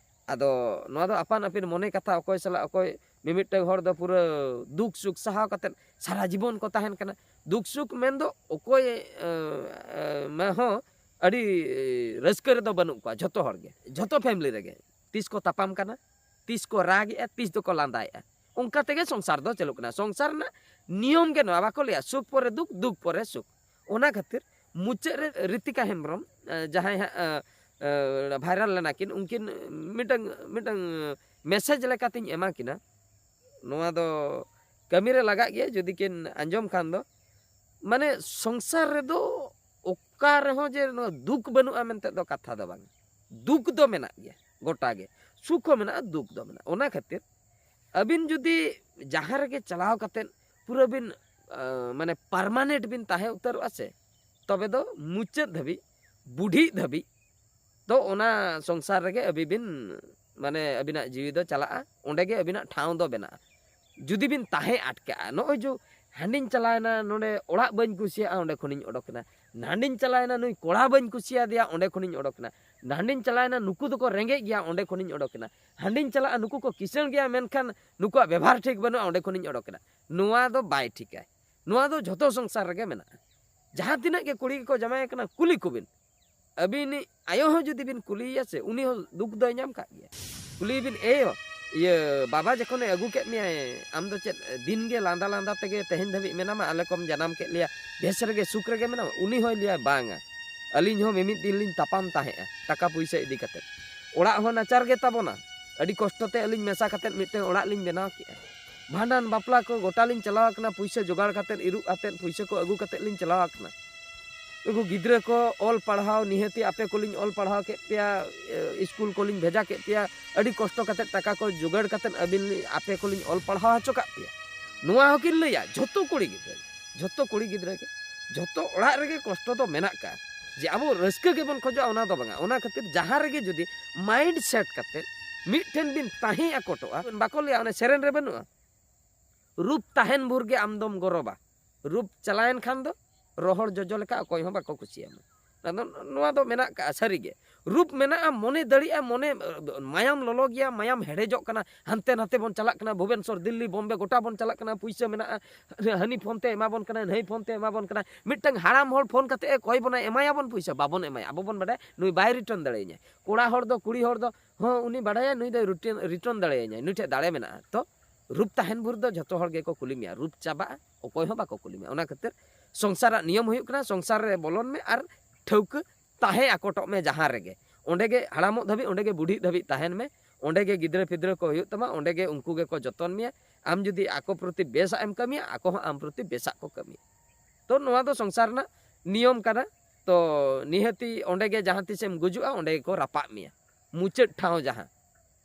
ᱟᱫᱚ ᱱᱚᱣᱟ ᱫᱚ ᱟᱯᱟᱱ ᱟᱹᱯᱤᱱ ᱢᱚᱱᱮ ᱠᱟᱛᱷᱟ, ᱚᱠᱚᱭ ᱥᱟᱞᱟᱜ ᱚᱠᱚᱭ, ᱢᱤᱢᱤᱫᱴᱟᱝ ᱦᱚᱲ ᱫᱚ ᱯᱩᱨᱟᱹ ᱫᱩᱠ ᱥᱩᱠ ᱥᱟᱦᱟᱣ ᱠᱟᱛᱮᱫ ᱥᱟᱨᱟ ᱡᱤᱵᱚᱱ ᱠᱚ ᱛᱟᱦᱮᱱ ᱠᱟᱱᱟ᱾ ᱫᱩᱠ ᱥᱩᱠ ᱢᱮᱱᱫᱚ ᱚᱠᱚᱭ ᱮ, ᱮ, ᱢᱟ ᱦᱚᱸ ᱟᱹᱰᱤ ᱨᱟᱹᱥᱠᱟᱹ ᱨᱮᱫᱚ ᱵᱟᱹᱱᱩᱜ ᱠᱚᱣᱟ, ᱡᱷᱚᱛᱚ ᱦᱚᱲ ᱜᱮ, ᱡᱷᱚᱛᱚ ᱯᱷᱮᱢᱮᱞᱤ ᱨᱮᱜᱮ ᱛᱤᱥ ᱠᱚ ᱛᱟᱯᱟᱢ ᱠᱟᱱᱟ, ᱛᱤᱥ ᱠᱚ ᱨᱟᱜᱮᱜᱼᱟ, ᱛᱤᱥ ᱫᱚᱠᱚ ᱞᱟᱸᱫᱟᱭᱮᱜᱼᱟ᱾ ᱚᱱᱠᱟ ᱛᱮᱜᱮ ᱥᱚᱝᱥᱟᱨ ᱫᱚ ᱪᱟᱹᱞᱩᱜ ᱠᱟᱱᱟ᱾ ᱥᱚᱝᱥᱟᱨ ᱨᱮᱱᱟᱜ ᱱᱤᱭᱚᱢ ᱜᱮ ᱱᱚᱣᱟ, ᱵᱟᱠᱚ ᱞᱟᱹᱭᱟ ᱥᱩᱠ ᱯᱚᱨᱮ ᱫᱩᱠ, ᱫᱩᱠ ᱯᱚᱨᱮ ᱥᱩᱠ᱾ ᱚᱱᱟ ᱠᱷᱟᱹᱛᱤᱨ ᱢᱩᱪᱟᱹᱫ ᱨᱮ ᱨᱤᱛᱤᱠᱟ ᱦᱮᱢᱵᱨᱚᱢ, ᱮ, ᱡᱟᱦᱟᱸᱭ ᱦᱟᱸᱜ, ᱮ, ᱮ, ᱵᱷᱟᱭᱨᱟᱞ ᱞᱮᱱᱟ ᱠᱤᱱ, ᱩᱱᱠᱤᱱ ᱢᱤᱫᱴᱟᱝ, ᱢᱤᱫᱴᱟᱝ ᱢᱮᱥᱮᱡᱽ ᱞᱮᱠᱟᱛᱤᱧ ᱮᱢᱟ ᱠᱤᱱᱟ᱾ ᱱᱚᱣᱟ ᱫᱚ ᱠᱟᱹᱢᱤᱨᱮ ᱞᱟᱜᱟᱜ ᱜᱮᱭᱟ, ᱡᱩᱫᱤ ᱠᱤᱱ ᱟᱸᱡᱚᱢ ᱠᱷᱟᱱ ᱫᱚ᱾ ᱢᱟᱱᱮ ᱥᱚᱝᱥᱟᱨ ᱨᱮᱫᱚ ᱚᱠᱟ ᱨᱮᱦᱚᱸ ᱡᱮ ᱱᱚᱣᱟ ᱫᱩᱠ ᱵᱟᱹᱱᱩᱜᱼᱟ ᱢᱮᱱᱛᱮ ᱫᱚ ᱠᱟᱛᱷᱟ ᱫᱚ ᱵᱟᱝ, ᱫᱩᱠ ᱫᱚ ᱢᱮᱱᱟᱜ ᱜᱮᱭᱟ, ᱜᱚᱴᱟ ᱜᱮ ᱥᱩᱠ ᱦᱚᱸ ᱢᱮᱱᱟᱜᱼᱟ, ᱫᱩᱠ ᱫᱚ ᱢᱮᱱᱟᱜᱼᱟ᱾ ᱚᱱᱟ ᱠᱷᱟᱹᱛᱤᱨ ᱟᱹᱵᱤᱱ ᱡᱩᱫᱤ ᱡᱟᱦᱟᱸ ᱨᱮᱜᱮ ᱪᱟᱞᱟᱣ ᱠᱟᱛᱮᱫ ᱯᱩᱨᱟᱹ ᱵᱤᱱ, ᱟᱸ, ᱢᱟᱱᱮ ᱯᱟᱨᱢᱟᱱᱮᱱᱴ ᱵᱤᱱ ᱛᱟᱦᱮᱸ ᱩᱛᱟᱹᱨᱚᱜᱼᱟ ᱥᱮ, ᱛᱚᱵᱮ ᱫᱚ ᱢᱩᱪᱟᱹᱫ ᱫᱷᱟᱹᱵᱤᱡ, ᱵᱩᱰᱷᱤᱜ ᱫᱷᱟᱹᱵᱤᱡ ᱛᱚ ᱚᱱᱟ ᱥᱚᱝᱥᱟᱨ ᱨᱮᱜᱮ ᱟᱹᱵᱤᱱ ᱵᱤᱱ, ᱢᱟᱱᱮ ᱟᱹᱵᱤᱱᱟᱜ ᱡᱤᱣᱤ ᱫᱚ ᱪᱟᱞᱟᱜᱼᱟ, ᱚᱸᱰᱮ ᱜᱮ ᱟᱹᱵᱤᱱᱟᱜ ᱴᱷᱟᱶ ᱫᱚ ᱵᱮᱱᱟᱜᱼᱟ᱾ ᱡᱩᱫᱤ ᱵᱤᱱ ᱛᱟᱦᱮᱸ ᱟᱴᱠᱟᱜᱼᱟ, ᱱᱚᱜᱼᱚᱭ ᱡᱮ ᱦᱟᱸᱰᱮᱧ ᱪᱟᱞᱟᱣᱮᱱᱟ, ᱱᱚᱰᱮ ᱚᱲᱟᱜ ᱵᱟᱹᱧ ᱠᱩᱥᱤᱭᱟᱜᱼᱟ, ᱚᱸᱰᱮ ᱠᱷᱚᱱᱤᱧ ᱚᱰᱚᱠᱮᱱᱟ᱾ ᱱᱟᱸᱰᱮᱧ ᱪᱟᱞᱟᱣᱮᱱᱟ, ᱱᱩᱭ ᱠᱚᱲᱟ ᱵᱟᱹᱧ ᱠᱩᱥᱤᱭᱟᱫᱮᱭᱟ, ᱚᱸᱰᱮ ᱠᱷᱚᱱᱤᱧ ᱚᱰᱚᱠᱮᱱᱟ᱾ ᱱᱟᱸᱰᱮᱧ ᱪᱟᱞᱟᱣᱮᱱᱟ, ᱱᱩᱠᱩ ᱫᱚᱠᱚ ᱨᱮᱸᱜᱮᱡ ᱜᱮᱭᱟ, ᱚᱸᱰᱮ ᱠᱷᱚᱱᱤᱧ ᱚᱰᱚᱠᱮᱱᱟ᱾ ᱦᱟᱸᱰᱮᱧ ᱪᱟᱞᱟᱜᱼᱟ, ᱱᱩᱠᱩ ᱠᱚ ᱠᱤᱥᱟᱹᱬ ᱜᱮᱭᱟ, ᱢᱮᱱᱠᱷᱟᱱ ᱱᱩᱠᱩᱣᱟᱜ ᱵᱮᱵᱷᱟᱨ ᱴᱷᱤᱠ ᱵᱟᱹᱱᱩᱜᱼᱟ, ᱚᱸᱰᱮ ᱠᱷᱚᱱᱤᱧ ᱚᱰᱚᱠᱮᱱᱟ᱾ ᱱᱚᱣᱟ ᱫᱚ ᱵᱟᱭ ᱴᱷᱤᱠᱟᱭ᱾ ᱱᱚᱣᱟ ᱫᱚ ᱡᱷᱚᱛᱚ ᱥᱚᱝᱥᱟᱨ ᱨᱮᱜᱮ ᱢᱮᱱᱟᱜᱼᱟ᱾ ᱡᱟᱦᱟᱸ ᱛᱤᱱᱟᱹᱜ ᱜᱮ ᱠᱩᱲᱤ ᱜᱮᱠᱚ ᱡᱟᱶᱟᱭ ᱠᱟᱱᱟ, ᱠᱩᱞᱤ ᱠᱚᱵᱤᱱ᱾ ᱟᱹᱵᱤᱱᱤᱡ ᱟᱭᱳ ᱦᱚᱸ ᱡᱩᱫᱤ ᱵᱤᱱ ᱠᱩᱞᱤᱭᱮᱭᱟ ᱥᱮ, ᱩᱱᱤ ᱦᱚᱸ ᱫᱩᱠ ᱫᱚᱭ ᱧᱟᱢ ᱠᱟᱜ ᱜᱮᱭᱟ᱾ ᱠᱩᱞᱤᱭᱮ ᱵᱤᱱ, "ᱮᱭᱳ, ᱤᱭᱟᱹ, ᱵᱟᱵᱟ ᱡᱚᱠᱷᱚᱱᱮ ᱟᱹᱜᱩ ᱠᱮᱫ ᱢᱮᱭᱟᱭ, ᱟᱢ ᱫᱚ ᱪᱮᱫ ᱫᱤᱱ ᱜᱮ ᱞᱟᱸᱫᱟ ᱞᱟᱸᱫᱟ ᱛᱮᱜᱮ ᱛᱮᱦᱮᱧ ᱫᱷᱟᱹᱵᱤᱡ ᱢᱮᱱᱟᱢᱟ? ᱟᱞᱮ ᱠᱚᱢ ᱡᱟᱱᱟᱢ ᱠᱮᱫ ᱞᱮᱭᱟ, ᱵᱮᱥ ᱨᱮᱜᱮ, ᱥᱩᱠ ᱨᱮᱜᱮ ᱢᱮᱱᱟᱢᱟ?" ᱩᱱᱤ ᱦᱚᱸᱭ ᱞᱟᱹᱭᱟ, "ᱵᱟᱝᱟ, ᱟᱹᱞᱤᱧ ᱦᱚᱸ ᱢᱤᱢᱤᱫ ᱫᱤᱱ ᱞᱤᱧ ᱛᱟᱯᱟᱢ ᱛᱟᱦᱮᱸᱜᱼᱟ ᱴᱟᱠᱟ ᱯᱩᱭᱥᱟᱹ ᱤᱫᱤ ᱠᱟᱛᱮᱫ᱾ ᱚᱲᱟᱜ ᱦᱚᱸ ᱱᱟᱪᱟᱨ ᱜᱮ ᱛᱟᱵᱚᱱᱟ, ᱟᱹᱰᱤ ᱠᱚᱥᱴᱚ ᱛᱮ ᱟᱹᱞᱤᱧ ᱢᱮᱥᱟ ᱠᱟᱛᱮᱫ ᱢᱤᱫᱴᱟᱝ ᱚᱲᱟᱜ ᱞᱤᱧ ᱵᱮᱱᱟᱣ ᱠᱮᱜᱼᱟ᱾ ᱵᱷᱟᱸᱰᱟᱱ ᱵᱟᱯᱞᱟ ᱠᱚ ᱜᱚᱴᱟ ᱞᱤᱧ ᱪᱟᱞᱟᱣ ᱟᱠᱟᱱᱟ, ᱯᱩᱭᱥᱟᱹ ᱡᱚᱜᱟᱲ ᱠᱟᱛᱮᱫ, ᱤᱨᱩᱜ ᱟᱛᱮᱫ, ᱯᱩᱭᱥᱟᱹ ᱠᱚ ᱟᱹᱜᱩ ᱠᱟᱛᱮᱫ ᱞᱤᱧ ᱪᱟᱞᱟᱣ ᱟᱠᱟᱱᱟ᱾ ᱩᱱᱠᱩ ᱜᱤᱫᱽᱨᱟᱹ ᱠᱚ ᱚᱞ ᱯᱟᱲᱦᱟᱣ, ᱱᱤᱦᱟᱹᱛᱤ ᱟᱯᱮ ᱠᱚᱞᱤᱧ ᱚᱞ ᱯᱟᱲᱦᱟᱣ ᱠᱮᱫ ᱯᱮᱭᱟ, ᱮ, ᱤᱥᱠᱩᱞ ᱠᱚᱞᱤᱧ ᱵᱷᱮᱡᱟ ᱠᱮᱫ ᱯᱮᱭᱟ, ᱟᱹᱰᱤ ᱠᱚᱥᱴᱚ ᱠᱟᱛᱮᱫ ᱴᱟᱠᱟ ᱠᱚ ᱡᱚᱜᱟᱲ ᱠᱟᱛᱮᱫ ᱟᱹᱵᱤᱱ, ᱟᱯᱮ ᱠᱚᱞᱤᱧ ᱚᱞ ᱯᱟᱲᱦᱟᱣ ᱦᱚᱪᱚ ᱠᱟᱜ ᱯᱮᱭᱟ᱾" ᱱᱚᱣᱟ ᱦᱚᱸᱠᱤᱱ ᱞᱟᱹᱭᱟ ᱡᱷᱚᱛᱚ ᱠᱩᱲᱤ ᱜᱤᱫᱽᱨᱟᱹ, ᱡᱷᱚᱛᱚ ᱠᱩᱲᱤ ᱜᱤᱫᱽᱨᱟᱹ ᱜᱮ, ᱡᱷᱚᱛᱚ ᱚᱲᱟᱜ ᱨᱮᱜᱮ ᱠᱚᱥᱴᱚ ᱫᱚ ᱢᱮᱱᱟᱜ ᱠᱟᱜᱼᱟ᱾ ᱡᱮ ᱟᱵᱚ ᱨᱟᱹᱥᱠᱟᱹ ᱜᱮᱵᱚᱱ ᱠᱷᱚᱡᱚᱜᱼᱟ, ᱚᱱᱟ ᱫᱚ ᱵᱟᱝᱟ᱾ ᱚᱱᱟ ᱠᱷᱟᱹᱛᱤᱨ ᱡᱟᱦᱟᱸ ᱨᱮᱜᱮ ᱡᱩᱫᱤ ᱢᱟᱭᱤᱱᱰ ᱥᱮᱴ ᱠᱟᱛᱮᱫ ᱢᱤᱫᱴᱷᱮᱱ ᱵᱤᱱ ᱛᱟᱦᱮᱸ ᱟᱠᱚᱴᱚᱜᱼᱟ, ᱵᱟᱠᱚ ᱞᱟᱹᱭᱟ, ᱚᱱᱮ ᱥᱮᱨᱮᱧ ᱨᱮ ᱵᱟᱹᱱᱩᱜᱼᱟ, "ᱨᱩᱯ ᱛᱟᱦᱮᱱ ᱵᱷᱳᱨ ᱜᱮ ᱟᱢ ᱫᱚᱢ ᱜᱚᱨᱚᱵᱟ, ᱨᱩᱯ ᱪᱟᱞᱟᱣᱮᱱ ᱠᱷᱟᱱ ᱫᱚ ᱨᱚᱦᱚᱲ ᱡᱚᱡᱚ ᱞᱮᱠᱟ ᱚᱠᱚᱭ ᱦᱚᱸ ᱵᱟᱠᱚ ᱠᱩᱥᱤᱭᱟᱢᱟ᱾" ᱟᱫᱚ ᱱᱚᱣᱟ ᱫᱚ ᱢᱮᱱᱟᱜ ᱠᱟᱜᱼᱟ ᱥᱟᱹᱨᱤᱜᱮ᱾ ᱨᱩᱯ ᱢᱮᱱᱟᱜᱼᱟ, ᱢᱚᱱᱮ ᱫᱟᱲᱮᱭᱟᱜᱼᱟ, ᱢᱚᱱᱮ, ᱢᱟᱭᱟᱢ ᱞᱚᱞᱚ ᱜᱮᱭᱟ, ᱢᱟᱭᱟᱢ ᱦᱮᱰᱮᱡᱚᱜ ᱠᱟᱱᱟ, ᱦᱟᱱᱛᱮ ᱱᱟᱛᱮ ᱵᱚᱱ ᱪᱟᱞᱟᱜ ᱠᱟᱱᱟ, ᱵᱷᱩᱵᱮᱱᱥᱚᱨ, ᱫᱤᱞᱞᱤ, ᱵᱚᱢᱵᱮ, ᱜᱚᱴᱟ ᱵᱚᱱ ᱪᱟᱞᱟᱜ ᱠᱟᱱᱟ, ᱯᱩᱭᱥᱟᱹ ᱢᱮᱱᱟᱜᱼᱟ, ᱦᱟᱹᱱᱤ ᱯᱷᱳᱱ ᱛᱮ ᱮᱢᱟ ᱵᱚᱱ ᱠᱟᱱᱟ, ᱱᱟᱹᱭ ᱯᱷᱳᱱ ᱛᱮ ᱮᱢᱟ ᱵᱚᱱ ᱠᱟᱱᱟ᱾ ᱢᱤᱫᱴᱟᱝ ᱦᱟᱲᱟᱢ ᱦᱚᱲ ᱯᱷᱳᱱ ᱠᱟᱛᱮ ᱮ ᱠᱚᱭ ᱵᱚᱱᱟ, ᱮᱢᱟᱭᱟᱵᱚᱱ ᱯᱩᱭᱥᱟᱹ? ᱵᱟᱵᱚᱱ ᱮᱢᱟᱭᱟ, ᱟᱵᱚ ᱵᱚᱱ ᱵᱟᱰᱟᱭᱟ ᱱᱩᱭ ᱵᱟᱭ ᱨᱤᱴᱟᱨᱱ ᱫᱟᱲᱮᱭᱟᱹᱧᱟ᱾ ᱠᱚᱲᱟ ᱦᱚᱲ ᱫᱚ, ᱠᱩᱲᱤ ᱦᱚᱲ ᱫᱚ ᱦᱚᱸ ᱩᱱᱤ ᱵᱟᱰᱟᱭᱟ ᱱᱩᱭ ᱫᱚᱭ ᱨᱤᱴᱟᱨᱱ, ᱨᱤᱴᱟᱨᱱ ᱫᱟᱲᱮᱭᱟᱹᱧᱟ, ᱱᱩᱭ ᱴᱷᱮᱱ ᱫᱟᱲᱮ ᱢᱮᱱᱟᱜᱼᱟ᱾ ᱛᱚ ᱨᱩᱯ ᱛᱟᱦᱮᱱ ᱵᱷᱳᱨ ᱫᱚ ᱡᱷᱚᱛᱚ ᱦᱚᱲ ᱜᱮᱠᱚ ᱠᱩᱞᱤ ᱢᱮᱭᱟ, ᱨᱩᱯ ᱪᱟᱵᱟᱜᱼᱟ, ᱚᱠᱚᱭ ᱦᱚᱸ ᱵᱟᱠᱚ ᱠᱩᱞᱤ ᱢᱮᱭᱟ᱾ ᱚᱱᱟ ᱠᱷᱟᱹᱛᱤᱨ ᱥᱚᱝᱥᱟᱨᱟᱜ ᱱᱤᱭᱚᱢ ᱦᱩᱭᱩᱜ ᱠᱟᱱᱟ, ᱥᱚᱝᱥᱟᱨ ᱨᱮ ᱵᱚᱞᱚᱱ ᱢᱮ ᱟᱨ ᱴᱷᱟᱹᱣᱠᱟᱹ ᱛᱟᱦᱮᱸ ᱟᱠᱚᱴᱚᱜ ᱢᱮ ᱡᱟᱦᱟᱸ ᱨᱮᱜᱮ᱾ ᱚᱸᱰᱮ ᱜᱮ ᱦᱟᱲᱟᱢᱚᱜ ᱫᱷᱟᱹᱵᱤᱡ, ᱚᱸᱰᱮ ᱜᱮ ᱵᱩᱰᱷᱤᱜ ᱫᱷᱟᱹᱵᱤᱡ ᱛᱟᱦᱮᱱ ᱢᱮ, ᱚᱸᱰᱮ ᱜᱮ ᱜᱤᱫᱽᱨᱟᱹ ᱯᱤᱫᱽᱨᱟᱹ ᱠᱚ ᱦᱩᱭᱩᱜ ᱛᱟᱢᱟ, ᱚᱸᱰᱮ ᱜᱮ ᱩᱱᱠᱩ ᱜᱮᱠᱚ ᱡᱚᱛᱚᱱ ᱢᱮᱭᱟ᱾ ᱟᱢ ᱡᱩᱫᱤ ᱟᱠᱚ ᱯᱨᱚᱛᱤ ᱵᱮᱥᱟᱜ ᱮᱢ ᱠᱟᱹᱢᱤᱭᱟ, ᱟᱠᱚ ᱦᱚᱸ ᱟᱢ ᱯᱨᱚᱛᱤ ᱵᱮᱥᱟᱜ ᱠᱚ ᱠᱟᱹᱢᱤᱭᱟ᱾ ᱛᱚ ᱱᱚᱣᱟ ᱫᱚ ᱥᱚᱝᱥᱟᱨ ᱨᱮᱱᱟᱜ ᱱᱤᱭᱚᱢ ᱠᱟᱱᱟ᱾ ᱛᱚ ᱱᱤᱦᱟᱹᱛᱤ ᱚᱸᱰᱮ ᱜᱮ ᱡᱟᱦᱟᱸ ᱛᱤᱥᱮᱢ ᱜᱩᱡᱩᱜᱼᱟ, ᱚᱸᱰᱮ ᱜᱮᱠᱚ ᱨᱟᱯᱟᱜ ᱢᱮᱭᱟ, ᱢᱩᱪᱟᱹᱫ ᱴᱷᱟᱶ ᱡᱟᱦᱟᱸ᱾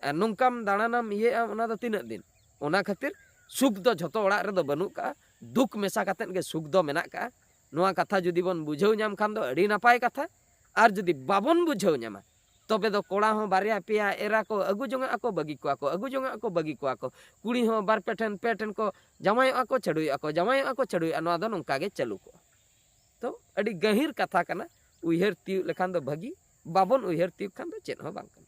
ᱟᱨ ᱱᱚᱝᱠᱟᱢ ᱫᱟᱬᱟᱱᱟᱢ, ᱤᱭᱟᱹᱜᱼᱟ, ᱚᱱᱟ ᱫᱚ ᱛᱤᱱᱟᱹᱜ ᱫᱤᱱ? ᱚᱱᱟ ᱠᱷᱟᱹᱛᱤᱨ ᱥᱩᱠ ᱫᱚ ᱡᱷᱚᱛᱚ ᱚᱲᱟᱜ ᱨᱮᱫᱚ ᱵᱟᱹᱱᱩᱜ ᱠᱟᱜᱼᱟ, ᱫᱩᱠ ᱢᱮᱥᱟ ᱠᱟᱛᱮᱫ ᱜᱮ ᱥᱩᱠ ᱫᱚ ᱢᱮᱱᱟᱜ ᱠᱟᱜᱼᱟ᱾ ᱱᱚᱣᱟ ᱠᱟᱛᱷᱟ ᱡᱩᱫᱤ ᱵᱚᱱ ᱵᱩᱡᱷᱟᱹᱣ ᱧᱟᱢ ᱠᱷᱟᱱ ᱫᱚ ᱟᱹᱰᱤ ᱱᱟᱯᱟᱭ ᱠᱟᱛᱷᱟ, ᱟᱨ ᱡᱩᱫᱤ ᱵᱟᱵᱚᱱ ᱵᱩᱡᱷᱟᱹᱣ ᱧᱟᱢᱟ, ᱛᱚᱵᱮ ᱫᱚ ᱠᱚᱲᱟ ᱦᱚᱸ ᱵᱟᱨᱭᱟ ᱯᱮᱭᱟ ᱮᱨᱟ ᱠᱚ ᱟᱹᱜᱩ ᱡᱚᱝᱟᱜ ᱟᱠᱚ, ᱵᱟᱹᱜᱤ ᱠᱚᱣᱟ ᱠᱚ, ᱟᱹᱜᱩ ᱡᱚᱝᱟᱜ ᱟᱠᱚ, ᱵᱟᱹᱜᱤ ᱠᱚᱣᱟ ᱠᱚ᱾ ᱠᱩᱲᱤ ᱦᱚᱸ ᱵᱟᱨ ᱯᱮ ᱴᱷᱮᱱ, ᱯᱮ ᱴᱷᱮᱱ ᱠᱚ ᱡᱟᱶᱟᱭᱚᱜᱼᱟ ᱠᱚ, ᱪᱷᱟᱹᱰᱩᱭᱚᱜᱼᱟ ᱠᱚ, ᱡᱟᱶᱟᱭᱚᱜᱼᱟ ᱠᱚ, ᱪᱷᱟᱹᱰᱩᱭᱚᱜᱼᱟ᱾ ᱱᱚᱣᱟ ᱫᱚ ᱱᱚᱝᱠᱟ ᱜᱮ ᱪᱟᱹᱞᱩ ᱠᱚᱜᱼᱟ᱾ ᱛᱚ ᱟᱹᱰᱤ ᱜᱟᱹᱦᱤᱨ ᱠᱟᱛᱷᱟ ᱠᱟᱱᱟ, ᱩᱭᱦᱟᱹᱨ ᱛᱤᱭᱳᱜ ᱞᱮᱠᱷᱟᱱ ᱫᱚ ᱵᱷᱟᱹᱜᱤ, ᱵᱟᱵᱚᱱ ᱩᱭᱦᱟᱹᱨ ᱛᱤᱭᱳᱜ ᱠᱷᱟᱱ ᱫᱚ ᱪᱮᱫ ᱦᱚᱸ ᱵᱟᱝ ᱠᱟᱱᱟ᱾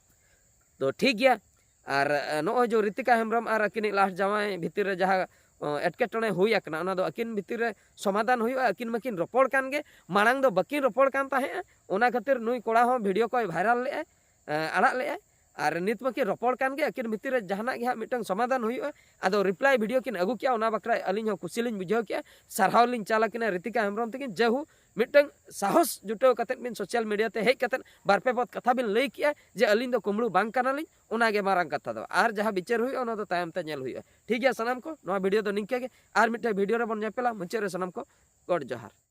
ᱛᱚ ᱴᱷᱤᱠ ᱜᱮᱭᱟ᱾ ᱟᱨ ᱱᱚᱜᱼᱚᱭ ᱡᱮ ᱨᱤᱛᱤᱠᱟ ᱦᱮᱢᱵᱨᱚᱢ ᱟᱨ ᱟᱹᱠᱤᱱᱤᱡ ᱞᱟᱦᱟ ᱡᱟᱶᱟᱭ ᱵᱷᱤᱛᱤᱨ ᱨᱮ ᱡᱟᱦᱟᱸ ᱮᱴᱠᱮᱴᱚᱬᱮ ᱦᱩᱭ ᱟᱠᱟᱱᱟ, ᱚᱱᱟ ᱫᱚ ᱟᱹᱠᱤᱱ ᱵᱷᱤᱛᱤᱨ ᱨᱮ ᱥᱚᱢᱟᱫᱷᱟᱱ ᱦᱩᱭᱩᱜᱼᱟ᱾ ᱟᱹᱠᱤᱱ ᱢᱟᱹᱠᱤᱱ ᱨᱚᱯᱚᱲ ᱠᱟᱱ ᱜᱮ, ᱢᱟᱲᱟᱝ ᱫᱚ ᱵᱟᱹᱠᱤᱱ ᱨᱚᱯᱚᱲ ᱠᱟᱱ ᱛᱟᱦᱮᱸᱜᱼᱟ᱾ ᱚᱱᱟ ᱠᱷᱟᱹᱛᱤᱨ ᱱᱩᱭ ᱠᱚᱲᱟ ᱦᱚᱸ ᱵᱷᱤᱰᱤᱭᱳ ᱠᱚᱭ ᱵᱷᱟᱭᱨᱟᱞ ᱞᱮᱫᱼᱟᱭ, ᱟᱲᱟᱜ ᱞᱮᱫᱼᱟᱭ᱾ ᱟᱨ ᱱᱤᱛ ᱢᱟᱹᱠᱤᱱ ᱨᱚᱯᱚᱲ ᱠᱟᱱ ᱜᱮ, ᱟᱹᱠᱤᱱ ᱵᱷᱤᱛᱤᱨ ᱨᱮ ᱡᱟᱦᱟᱱᱟᱜ ᱜᱮ ᱦᱟᱸᱜ ᱢᱤᱫᱴᱟᱝ ᱥᱚᱢᱟᱫᱷᱟᱱ ᱦᱩᱭᱩᱜᱼᱟ᱾ ᱟᱫᱚ ᱨᱤᱯᱞᱟᱭ ᱵᱷᱤᱰᱤᱭᱳ ᱠᱤᱱ ᱟᱹᱜᱩ ᱠᱮᱜᱼᱟ, ᱚᱱᱟ ᱵᱟᱠᱷᱨᱟ ᱟᱹᱞᱤᱧ ᱦᱚᱸ ᱠᱩᱥᱤ ᱞᱤᱧ ᱵᱩᱡᱷᱟᱹᱣ ᱠᱮᱜᱼᱟ, ᱥᱟᱨᱦᱟᱣ ᱞᱤᱧ ᱪᱟᱞ ᱟᱹᱠᱤᱱᱟ ᱨᱤᱛᱤᱠᱟ ᱦᱮᱢᱵᱨᱚᱢ ᱛᱟᱹᱠᱤᱱ᱾ ᱡᱮᱦᱩ ᱢᱤᱫᱴᱟᱝ ᱥᱟᱦᱚᱥ ᱡᱩᱴᱟᱹᱣ ᱠᱟᱛᱮᱫ ᱵᱤᱱ ᱥᱳᱥᱟᱞ ᱢᱤᱰᱤᱭᱟ ᱛᱮ ᱦᱮᱡ ᱠᱟᱛᱮᱫ ᱵᱟᱨ ᱯᱮ ᱯᱚᱫ ᱠᱟᱛᱷᱟ ᱵᱤᱱ ᱞᱟᱹᱭ ᱠᱮᱜᱼᱟ ᱡᱮ ᱟᱹᱞᱤᱧ ᱫᱚ ᱠᱩᱢᱵᱽᱲᱩ ᱵᱟᱝ ᱠᱟᱱᱟᱞᱤᱧ, ᱚᱱᱟᱜᱮ ᱢᱟᱨᱟᱝ ᱠᱟᱛᱷᱟ ᱫᱚ᱾ ᱟᱨ ᱡᱟᱦᱟᱸ ᱵᱤᱪᱟᱹᱨ ᱦᱩᱭᱩᱜᱼᱟ, ᱚᱱᱟ ᱫᱚ ᱛᱟᱭᱚᱢ ᱛᱮ ᱧᱮᱞ ᱦᱩᱭᱩᱜᱼᱟ᱾ ᱴᱷᱤᱠ ᱜᱮᱭᱟ ᱥᱟᱱᱟᱢ ᱠᱚ, ᱱᱚᱣᱟ ᱵᱷᱤᱰᱤᱭᱳ ᱫᱚ ᱱᱤᱝᱠᱟᱹ ᱜᱮ᱾ ᱟᱨ ᱢᱤᱫᱴᱮᱱ ᱵᱷᱤᱰᱤᱭᱳ ᱨᱮᱵᱚᱱ ᱧᱮᱯᱮᱞᱟ᱾ ᱢᱩᱪᱟᱹᱫ ᱨᱮ ᱥᱟᱱᱟᱢ ᱠᱚ ᱜᱚᱰ ᱡᱚᱦᱟᱨ᱾